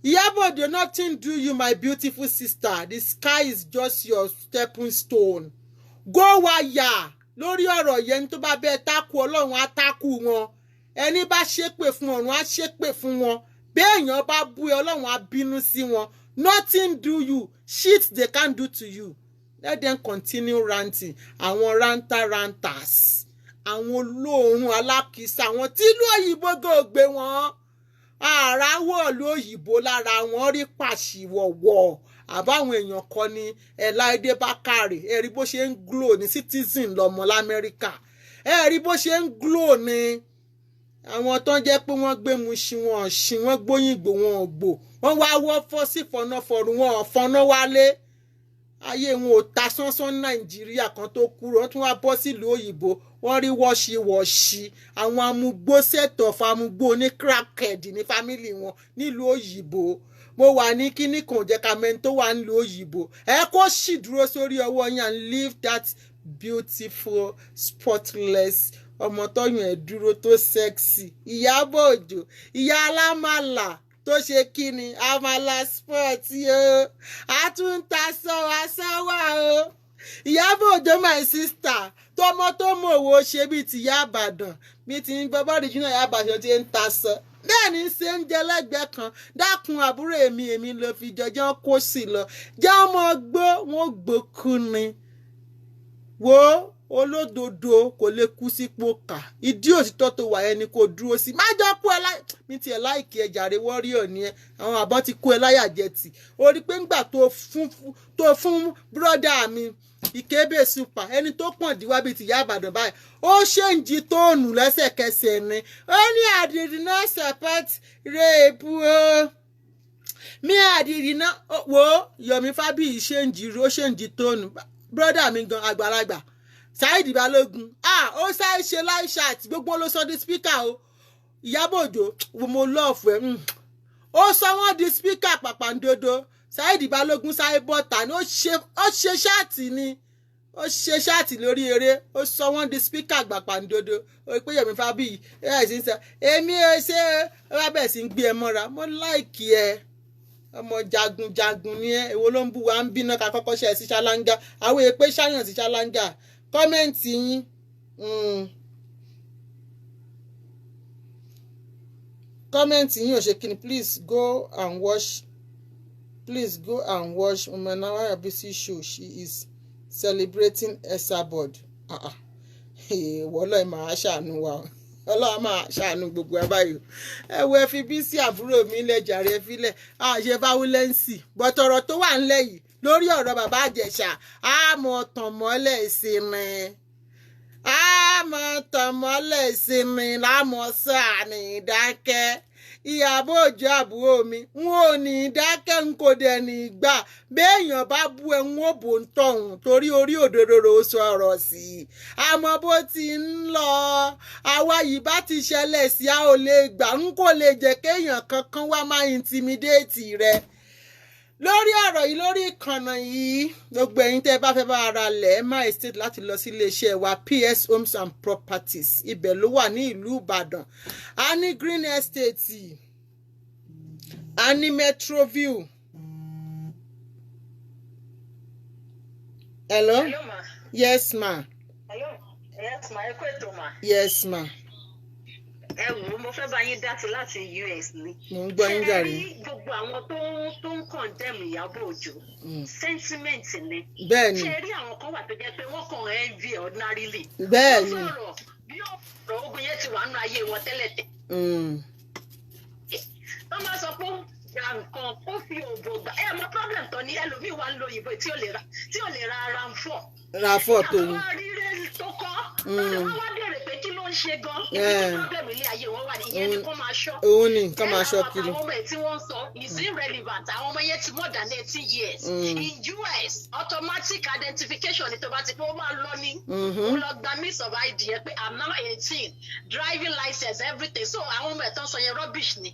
Ìyábọ̀ Òjó, nothing do you, my beautiful sister. The sky is just your stepping stone. Go wire lórí ọ̀rọ̀ yẹn. Tó bá bẹ́ẹ̀ tákù, Ọlọ́run á tákù wọn. Ẹni bá ṣépè fún, ọ̀run á ṣépè fún wọn. Béèyàn bá bú ẹ, Ọlọ́run á bínú sí wọn. Nothing do you. Shit they can do to you. Let them continue ranting. Àwọn ranter ranters, àwọn olóòórùn alákìísà, àwọn tí ìlú òyìnbó gò gbé wọn àràwọ̀ ìlú òyìnbó lára wọn rí pàṣíwọ̀wọ̀. Àbáwọn èèyàn kan ní Ẹláìdé Bákàrè, ẹ rí bó ṣe ń glow ní. Citizen lọmọ lamẹ́ríkà, ẹ rí bó ṣe ń glow ní. Àwọn tó ń jẹ́ pé wọ́n gbé mu ṣi wọn ṣi, wọ́n gbóyìnbó wọn ò gbò, wọ́n wá wọ́ fọ́ sí fọnáfọrùn wọn ò fọná wálé. Ayé wọn ò ta sánsán Nàìjíríà kan tó kúrò, wọ́n tún wá bọ́ sílùú òyìnbó, wọ́n rí wọ́ṣíwọ́ṣí. Àwọn amúgbó sẹ̀tọ̀ fún ní crackhead ní family wọn nílùú òyìnbó. Mo wà ní kíní kan jẹ́ ká mẹ́ni tó wà nílùú òyìnbó. Ẹ kó sì dúró sórí ọwọ́ yín and leave that beautiful spotless ọmọ tọ́yún ẹ̀ dúró tó sexy. Ìyábọ̀ Òjó, ìyá alámàlà tó ṣe kíni, àmàlà sport o, a tún ń ta sọ́wọ́ sọ́wọ́ o. Ìyábọ̀ Òjó, my sister, tọmọ tó mọ òwò ṣe bíi tìyá Àbàdàn, bíi ti bọ́bọ́ original ìyá Àbàdàn ti ń ta sọ bẹ́ẹ̀ ni ṣe ń jẹ lẹ́gbẹ̀ẹ́ kan. Dákun, àbúrò èmi, èmi ló fi jọjọ́ kó sì lọ jẹ́ ọmọ gbó wọn gbókú ni. Wo, olódodo kò lè kú sípò kà. Ìdí òtítọ́ tó wà ẹni kò dúró sí. Má jọ kú ẹ láì mi tiẹ̀ láìkí ẹ jàre. Wọ́ríọ̀ ni ẹ. Àwọn àbọ̀ ti kú ẹ láyà jẹ tì. Ó rí pé ńgbà tó fún bírọ́dà mi Ìkébè Super, ẹni tó pọ̀n díwá bíi tìyá Ìbàdàn báyìí, ó change tone lẹ́sẹ̀kẹsẹ̀ ni. Ó ní, "I did not support rape o, mi I did not." Wo Yomi Fabiyi change, ó change tone. Brother mi gan àgbàlagbà Saheed Balógun, ah, ó sáré ṣe live chat, gbogbo ló sọ di speaker o. Ìyábọ̀ Òjó, mo love ẹ. Ó sọ wọ́n di speaker pàpàǹdodo. Saheed Balógun sáré bọ́ta ni, ó ṣe chat ni, ó ṣe chat lórí eré, ó sọ wọ́n di speaker gbàpàǹdodo. Ó pé Yomi Fabiyi ẹ̀ sì ń sọ èmi ò ṣe é, wá bẹ̀ sí ń gbé ẹ mọ́ra. Mo like ẹ, ọmọ jagunjagun ni ẹ. Èwo ló ń bú wa ń bínú ká kọ́kọ́ ṣe ẹ sí ṣáláńgá? Àwọn èèpẹ̀ ṣáyàn sí ṣáláńgá. Comment yín. Comment yín ò ṣe kíni. Please go and watch, please go and watch Mama Bisi show. She is celebrating Esabod. Ah ah, wọ́lọ́ ẹ̀ máa ṣàánú wa o. Ọlọ́run máa ṣàánú gbogbo ẹ báyìí. Ẹ wo, ẹ fi Bísí àbúrò mi lẹ̀ jàre, ẹ filẹ̀ àṣẹ fáwọlẹ́ǹsì bọ̀tọ̀rọ̀ tó wà ńlẹ̀ yìí lórí ọ̀rọ̀ bàbá Ìjẹ̀ṣà, á mọ̀ tàn mọ́lẹ̀ sí ni, á mọ̀ tàn mọ́lẹ̀ sí ni, lámọ̀ sọ àní dákẹ́. Ìyábọ̀ Òjó àbúrò mi, n ò ní dákẹ́, n kò dẹ̀ ní gbà. Béèyàn bá bú ẹ, n ó bò ń tọ̀hún torí orí òdodo ro sọ̀rọ̀ sí i. Àmọ́ bó ti ń lọ, àwa yìí bá ti ṣẹlẹ̀ sí, a ò lè gbà. N kò lè jẹ́ kéèyàn kankan wá máa intimidate rẹ lórí ọ̀rọ̀ yìí lórí ìkànnà yìí. Gbogbo ẹ̀yin tẹ́ ẹ bá fẹ́ bá ara lẹ̀, ẹ má hesitate láti lọ sí iléeṣẹ́ wa, PS Homes and Properties. Ibẹ̀ ló wà ní ìlú Ìbàdàn. A ní Green Estate, a ní Metroview. Hello? Hello, ma. Yes, ma. Hello. Yes, ma. Ẹ kú ètò, ma. Yes, ma. Ẹ wò ó, mo fẹ́ bá yín dá sí láti US ni. Mo ń gbọ́ yín jàre. Ṣé ẹ rí gbogbo àwọn tó ń condemn Ìyábọ̀ Òjó? Sentiment ni. Bẹ́ẹ̀ ni. Ṣé ẹ rí àwọn kan wà tó jẹ́ pé wọ́n kàn envy ordinarily? Bẹ́ẹ̀ ni. Wọ́n sọ̀rọ̀ bí ọ̀rọ̀ ogun yẹn ti wà nínú ayé wọn tẹ́lẹ̀ tẹ́lẹ̀. Wọ́n máa sọ pé ó gba nǹkan, ó fi òbò gbà. Ẹ mọ problem tó ní, ẹlòmíì wà ń lo òyìnbó tí ò lè ra ara ń fọ̀. Ra fọ́tò ni. Àwọn ríre tó kọ́. Wọ́n wá béèrè pé kí ló ń ṣe gan. Ibi tí problem ilé ayé wọn wà ní ìyẹn ni kó máa ṣọ́. Òun ni nǹkan máa ṣọ́ kiri. Àwọn ọmọ ẹ̀ tí wọ́n ń sọ is irrelevant. Àwọn ọmọ yẹn ti more than 18 years. In US, automatic identification ni. Tó bá ti pé, ó máa lọ ní. Ó lọ gba means of ID yẹn pé I'm now 18, driving license, everything. So àwọn ọmọ ẹ̀ tó ń sọ yẹn, rubbish ni.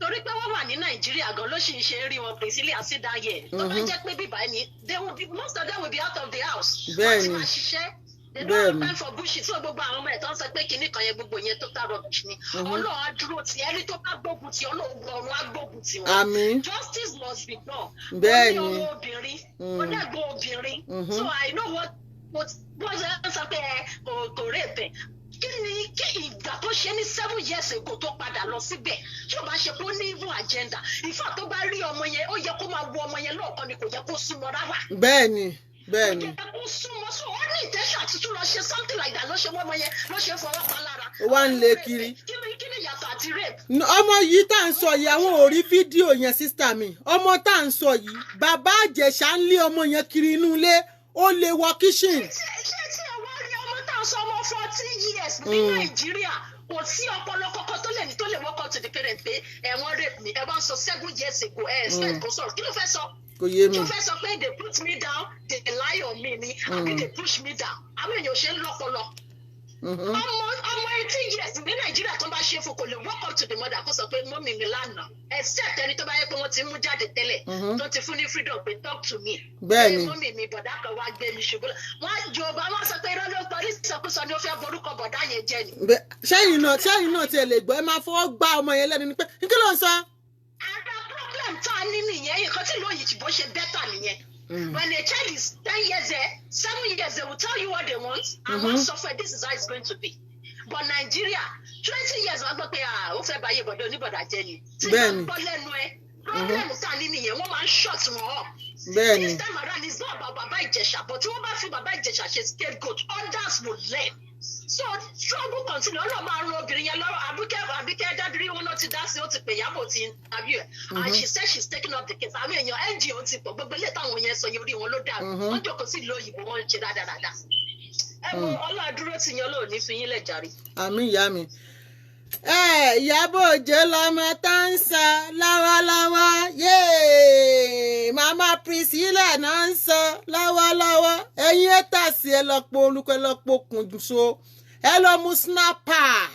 Torí pé wọ́n wà ní Nàìjíríà gan ló sì ń ṣe rí wọn, Priscilla, sit down here. Tó bá jẹ́ pé bíbá ẹni, they will be most of them will be out of the house. Wọ́n ti máa ṣiṣẹ́. They don't have time for bullshit. So gbogbo àwọn ọmọ ẹ̀ tó ń sọ pé kinní kan yẹn, gbogbo yẹn total rubbish ni. Ọlọ́run á dúró ti ẹni tó bá gbógun ti Ọlọ́run, ọ̀run á gbógun ti wọn. Àmín. Justice must be done. Bẹ́ẹ̀ni. Ó ní ọmọ obìnrin, ó dẹ́gbọ́n obìnrin. So I know what bó ṣe ń sọ pé ẹ kò rape ẹ̀. Kí ni kí ìgbà tó ṣe ní 7 years ago tó padà lọ síbẹ̀, tí ò bá ṣe pé ó ní evil agenda? In fact, tó bá rí ọmọ yẹn, ó yẹ kó máa wo ọmọ yẹn lọ́ọ̀kan ni, kò yẹ kó súnmọ́ rárá. bẹ́ẹ̀ni bẹ́ẹ̀ni Kò yẹ kó súnmọ́. So ó ní intention àti tún lọ ṣe something like that ló ṣe wọ́n ọmọ yẹn, ló ṣe fọwọ́ pa lára. Ó wá ń lé kiri. Kí ni ìyàtọ̀ àti rape? Ọmọ yìí tá à ń sọ yìí, àwọn ò rí fídíò yẹn, sister mi. Ọmọ tá à ń sọ yìí, bàbá Ìjẹ̀ṣà ń lé ọmọ yẹn kiri inú ilé, ó lè wọ kitchen. Ṣé tí ẹ wá rí ọmọ tá à ń sọ, ọmọ 14 years ní Nàìjíríà, kò sí ọpọlọ kọkọ tó lè ní tó lè walk up to the parent pé ẹ wọ́n rape me. Ẹ bá ń sọ 7 years ago, ẹ expect kó sọ̀rọ̀? Kí ló fẹ́ sọ? Kò yé mi. Kí ló fẹ́ sọ? Pé they put me down, they lie on me ni, àbí they push me down? Àwọn èèyàn ṣe ń lọ́pọlọ. Ọmọ 18 years ní Nàìjíríà, tó bá ṣe fún, kò lè walk up to the mother kó sọ pé mummy mi lánàá, except ẹni tó bá yẹ pé wọ́n ti mú jáde tẹ́lẹ̀, tó ti fún ní freedom pé talk to me. Bẹ́ẹ̀ni. Pé mummy mi, bọ̀dá kan wá gbé mi ṣubú. Wọ́n Yorùbá, wọ́n sọ pé irọ́ ló parí, ìsọkúsọ ni, ó fẹ́ borúkọ bọ̀dá yẹn jẹ́ ni. Ṣẹ́yìn náà tiẹ̀ lè gbọ́, ẹ máa fọwọ́ gbá ọmọ yẹn lẹ́nu ni pé kí ló ń sọ. Ara problem tá a ní nìyẹn. Nǹkan tí ìlú òyìnbó ṣe better nìyẹn. When a child is 10 years there, 7 years, they will tell you what they want and wọ́n sọ fún ẹ, this is how it's going to be. But Nigeria, 20 years, wọ́n gbọ́ pé, ah, ó fẹ́ báyé bọ̀dọ̀ oníbọ̀dà jẹ́ ni. Tí wọ́n gbọ́ lẹ́nu ẹ, problem tá a ní nìyẹn. Wọ́n máa ń shut wọn up. This time around, it's not about Baba Ìjẹ̀ṣà, but tí wọ́n bá fi Baba Ìjẹ̀ṣà ṣe scapegoat, others will learn. So struggle continue. Ọlọ́run máa ran obìnrin yẹn lọ́rọ̀. Àbíkẹ́ Dábírí, wọn náà ti dá sí, ó ti pè Ìyábọ̀, ti interview ẹ̀, and she said she's taking up the case. Àwọn èèyàn NGO ti pọ̀. Gbogbo ilé táwọn yẹn sọ yẹn, orí wọn ló dà. Wọ́n jókòó sí ìlú òyìnbó, wọ́n ń ṣe dáadáa. Ẹ wo, Ọlọ́run dúró tì yẹn, Ọlọ́run ní fi yín lẹ̀ jàre. Àmín, ìyá mi. Ẹ Ìyábọ̀ Òjó lọmọ tá ń sọ lọ́wọ́lọ́wọ́ yéè, màmá Priscilla náà ń sọ lọ́wọ́lọ́wọ́. Ẹ̀yin ẹ̀ tà sí, ẹ lọ po olùkọ́, ẹ lọ pokùn so, ẹ lọ mú snapper.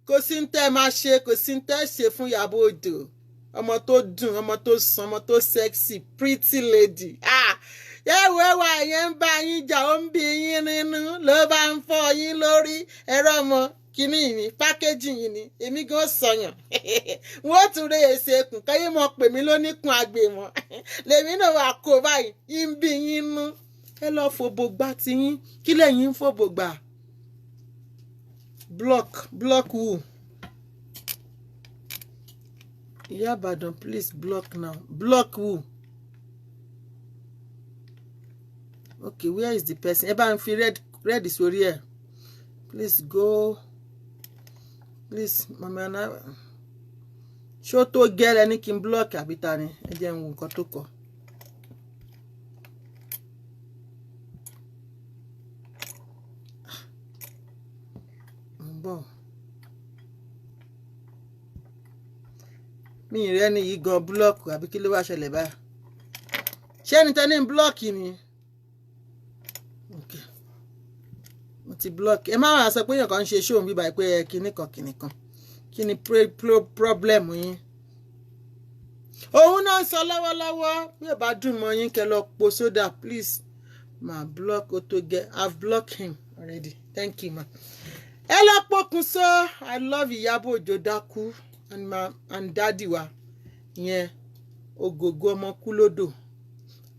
Kò sí ń tẹ́ máa ṣe, kò sí ń tẹ́ ṣe fún Ìyábọ̀ Òjó, ọmọ tó dùn, ọmọ tó sàn, ọmọ tó sexy, pretty lady. Ah, ẹwọ ẹwà yẹn ń bá yín jà, ó ń bí yín nínú, ló bá ń fọ́ yín lórí ẹ̀rọ ọmọ kínní yìí ní pákéjì yìí ni. Èmi gan sọyàn, wọ́n tún rí èsì ẹkùn káyé mọ̀ pè mí lóníkun àgbèmọ̀ lèmi náà wà kó báyìí ń bí yín nú. Ẹ lọ fòbò gbà tiyín. Kí lẹ́yìn ń fòbò gbà? Block, block who? Ìyá Ìbàdàn, please block now. Block who? Okay, where is the person? Ẹ bá ń fi red red sórí ẹ. Please go, please. Mama na ṣó tó gẹ́rẹ́ ní kí n block àbí ta ni? Ẹ jẹ́ n wo nǹkan tó kọ. Mo ń bọ̀, mi ì rẹ́ni yìí gan block, àbí kí ló wá ṣẹlẹ̀ báyìí? Ṣé ẹni tẹ́ ní block ni? Okay, mo ti block. Ẹ má wàá sọ pé èèyàn kan ń ṣe ṣóun bíbá pé ẹ kinní kan kinní kan. Kí ni problem yín? Òun náà ń sọ lọ́wọ́lọ́wọ́. Bí ò bá dùn mọ́ yín, kẹ́ lọ po soda. Please ma, block Otoge. I've blocked him already, thank you, ma. Ẹ lọ pokùnso. I love Ìyábọ̀ Òjó dákú and ma and daddy wa ìyẹn, Ògògó ọmọ kúlódò,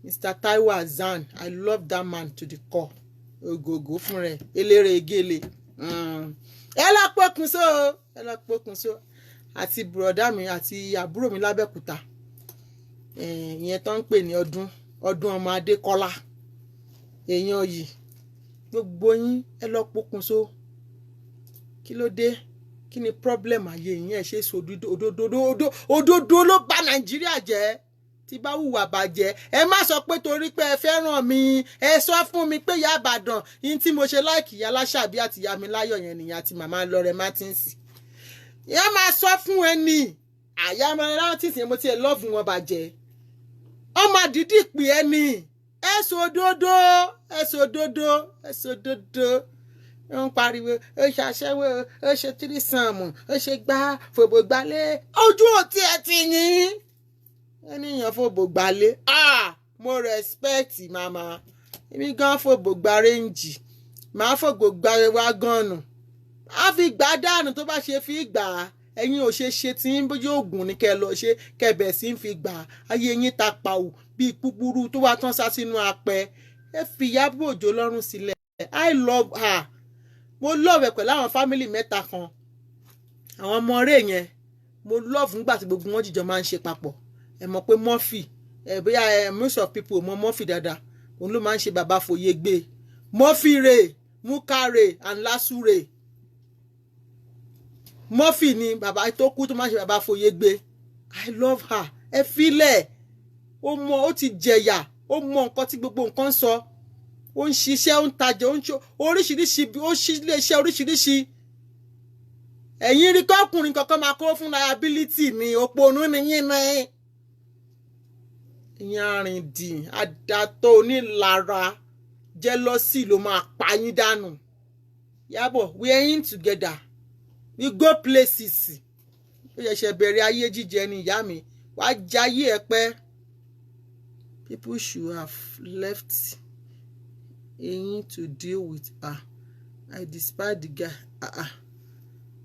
Mr. Taiwo Hassan. I love that man to the core. Ògògó fún rẹ̀, eléré egéle. Ẹ lọ pokùnso, ẹ lọ pokùnso, àti bùrọ̀dá mi àti àbúrò mi lábẹ́òkúta, ìyẹn tó ń pè ní ọdún ọdún ọmọ Adékọ́lá, èèyàn yìí. Gbogbo yín, ẹ lọ pokùnso. Kí ló dé? Kí ni problem ayé yín? Ẹ ṣe sọ òdodo. Òdodo ló bà Nàìjíríà jẹ́. Tí bá hùwà bàjẹ́, ẹ má sọ pé torí pé ẹ fẹ́ràn mi. Ẹ sọ fún mi pé ìyá Ìbàdàn yín tí mo ṣe láìkì, ìyá Aláṣàbí àti ìyá mi láyọ̀ yẹn nìyẹn, àti màmá Lọrẹ Martins. Ìyá máa sọ fún ẹ ní àyà Lọrẹ Martins yẹn, mo tiẹ̀ love wọn bàjẹ́. Ọmọ àdídì pè ẹ ní. Ẹ sọ òdodo, ẹ sọ òdodo, ẹ sọ òdodo. Ó ń pariwo, ó ṣàṣẹ́wó, ó ṣe threesome, ó ṣe gbá fòbò gbalé. Ojú òtí ẹ ti yín ènìyàn fòbò gbalé. Ah, mo respect mama. Èmi gan fòbò gba range, màá fòbò gba wagon, á fi gbà dànù tó bá ṣe fi gbà á. Ẹ̀yin ò ṣe ṣe tí ń bójú oògùn ní kẹ́ ẹ lọ ṣe kẹbẹ̀ sí ń fi gbà á. Ayé yín ta pàwù bíi kúkúrú tó wá tán sá sínú apẹ. Ẹ fi Ìyábọ̀ Òjó lọ́rùn sílẹ̀. I love her. Mo love ẹ pẹ̀lú àwọn family mẹ́ta kan, àwọn ọmọ rẹ̀ yẹn. Mo love nígbà tí gbogbo wọn jìjọ máa ń ṣe papọ̀. Ẹ mọ̀ pé Murphy ẹ, bóyá ẹ, most of people mọ Murphy dáadáa. Òun ló máa ń ṣe bàbá fòye gbé. Murphy rè, Mukare and Lasure. Murphy ni bàbá tó kú tó máa ń ṣe bàbá fòye gbé. I love her. Ẹ filẹ̀. Ó mọ, ó ti jẹ̀yà, ó mọ nǹkan tí gbogbo nǹkan ń sọ. Ó ń ṣiṣẹ́, ó ń tajà, ó ń ṣe oríṣiríṣi, ó ṣí iléeṣẹ́ oríṣiríṣi. Ẹ̀yin rí kọ́kùnrin kankan máa kó fún liability ní òpònú ni yín ní. Ìyẹn arìndìn àdàtọ̀ onílara, jealousy ló máa pa yín dànù. Yábọ̀, we are in together, we go places. Ó ṣẹ̀ṣẹ̀ bẹ̀rẹ̀ ayé jíjẹ ni. Ìyá mi, wàá jayé ẹ pẹ́. People should have left Eyin to deal with her. I despise the guy. Ah, ah.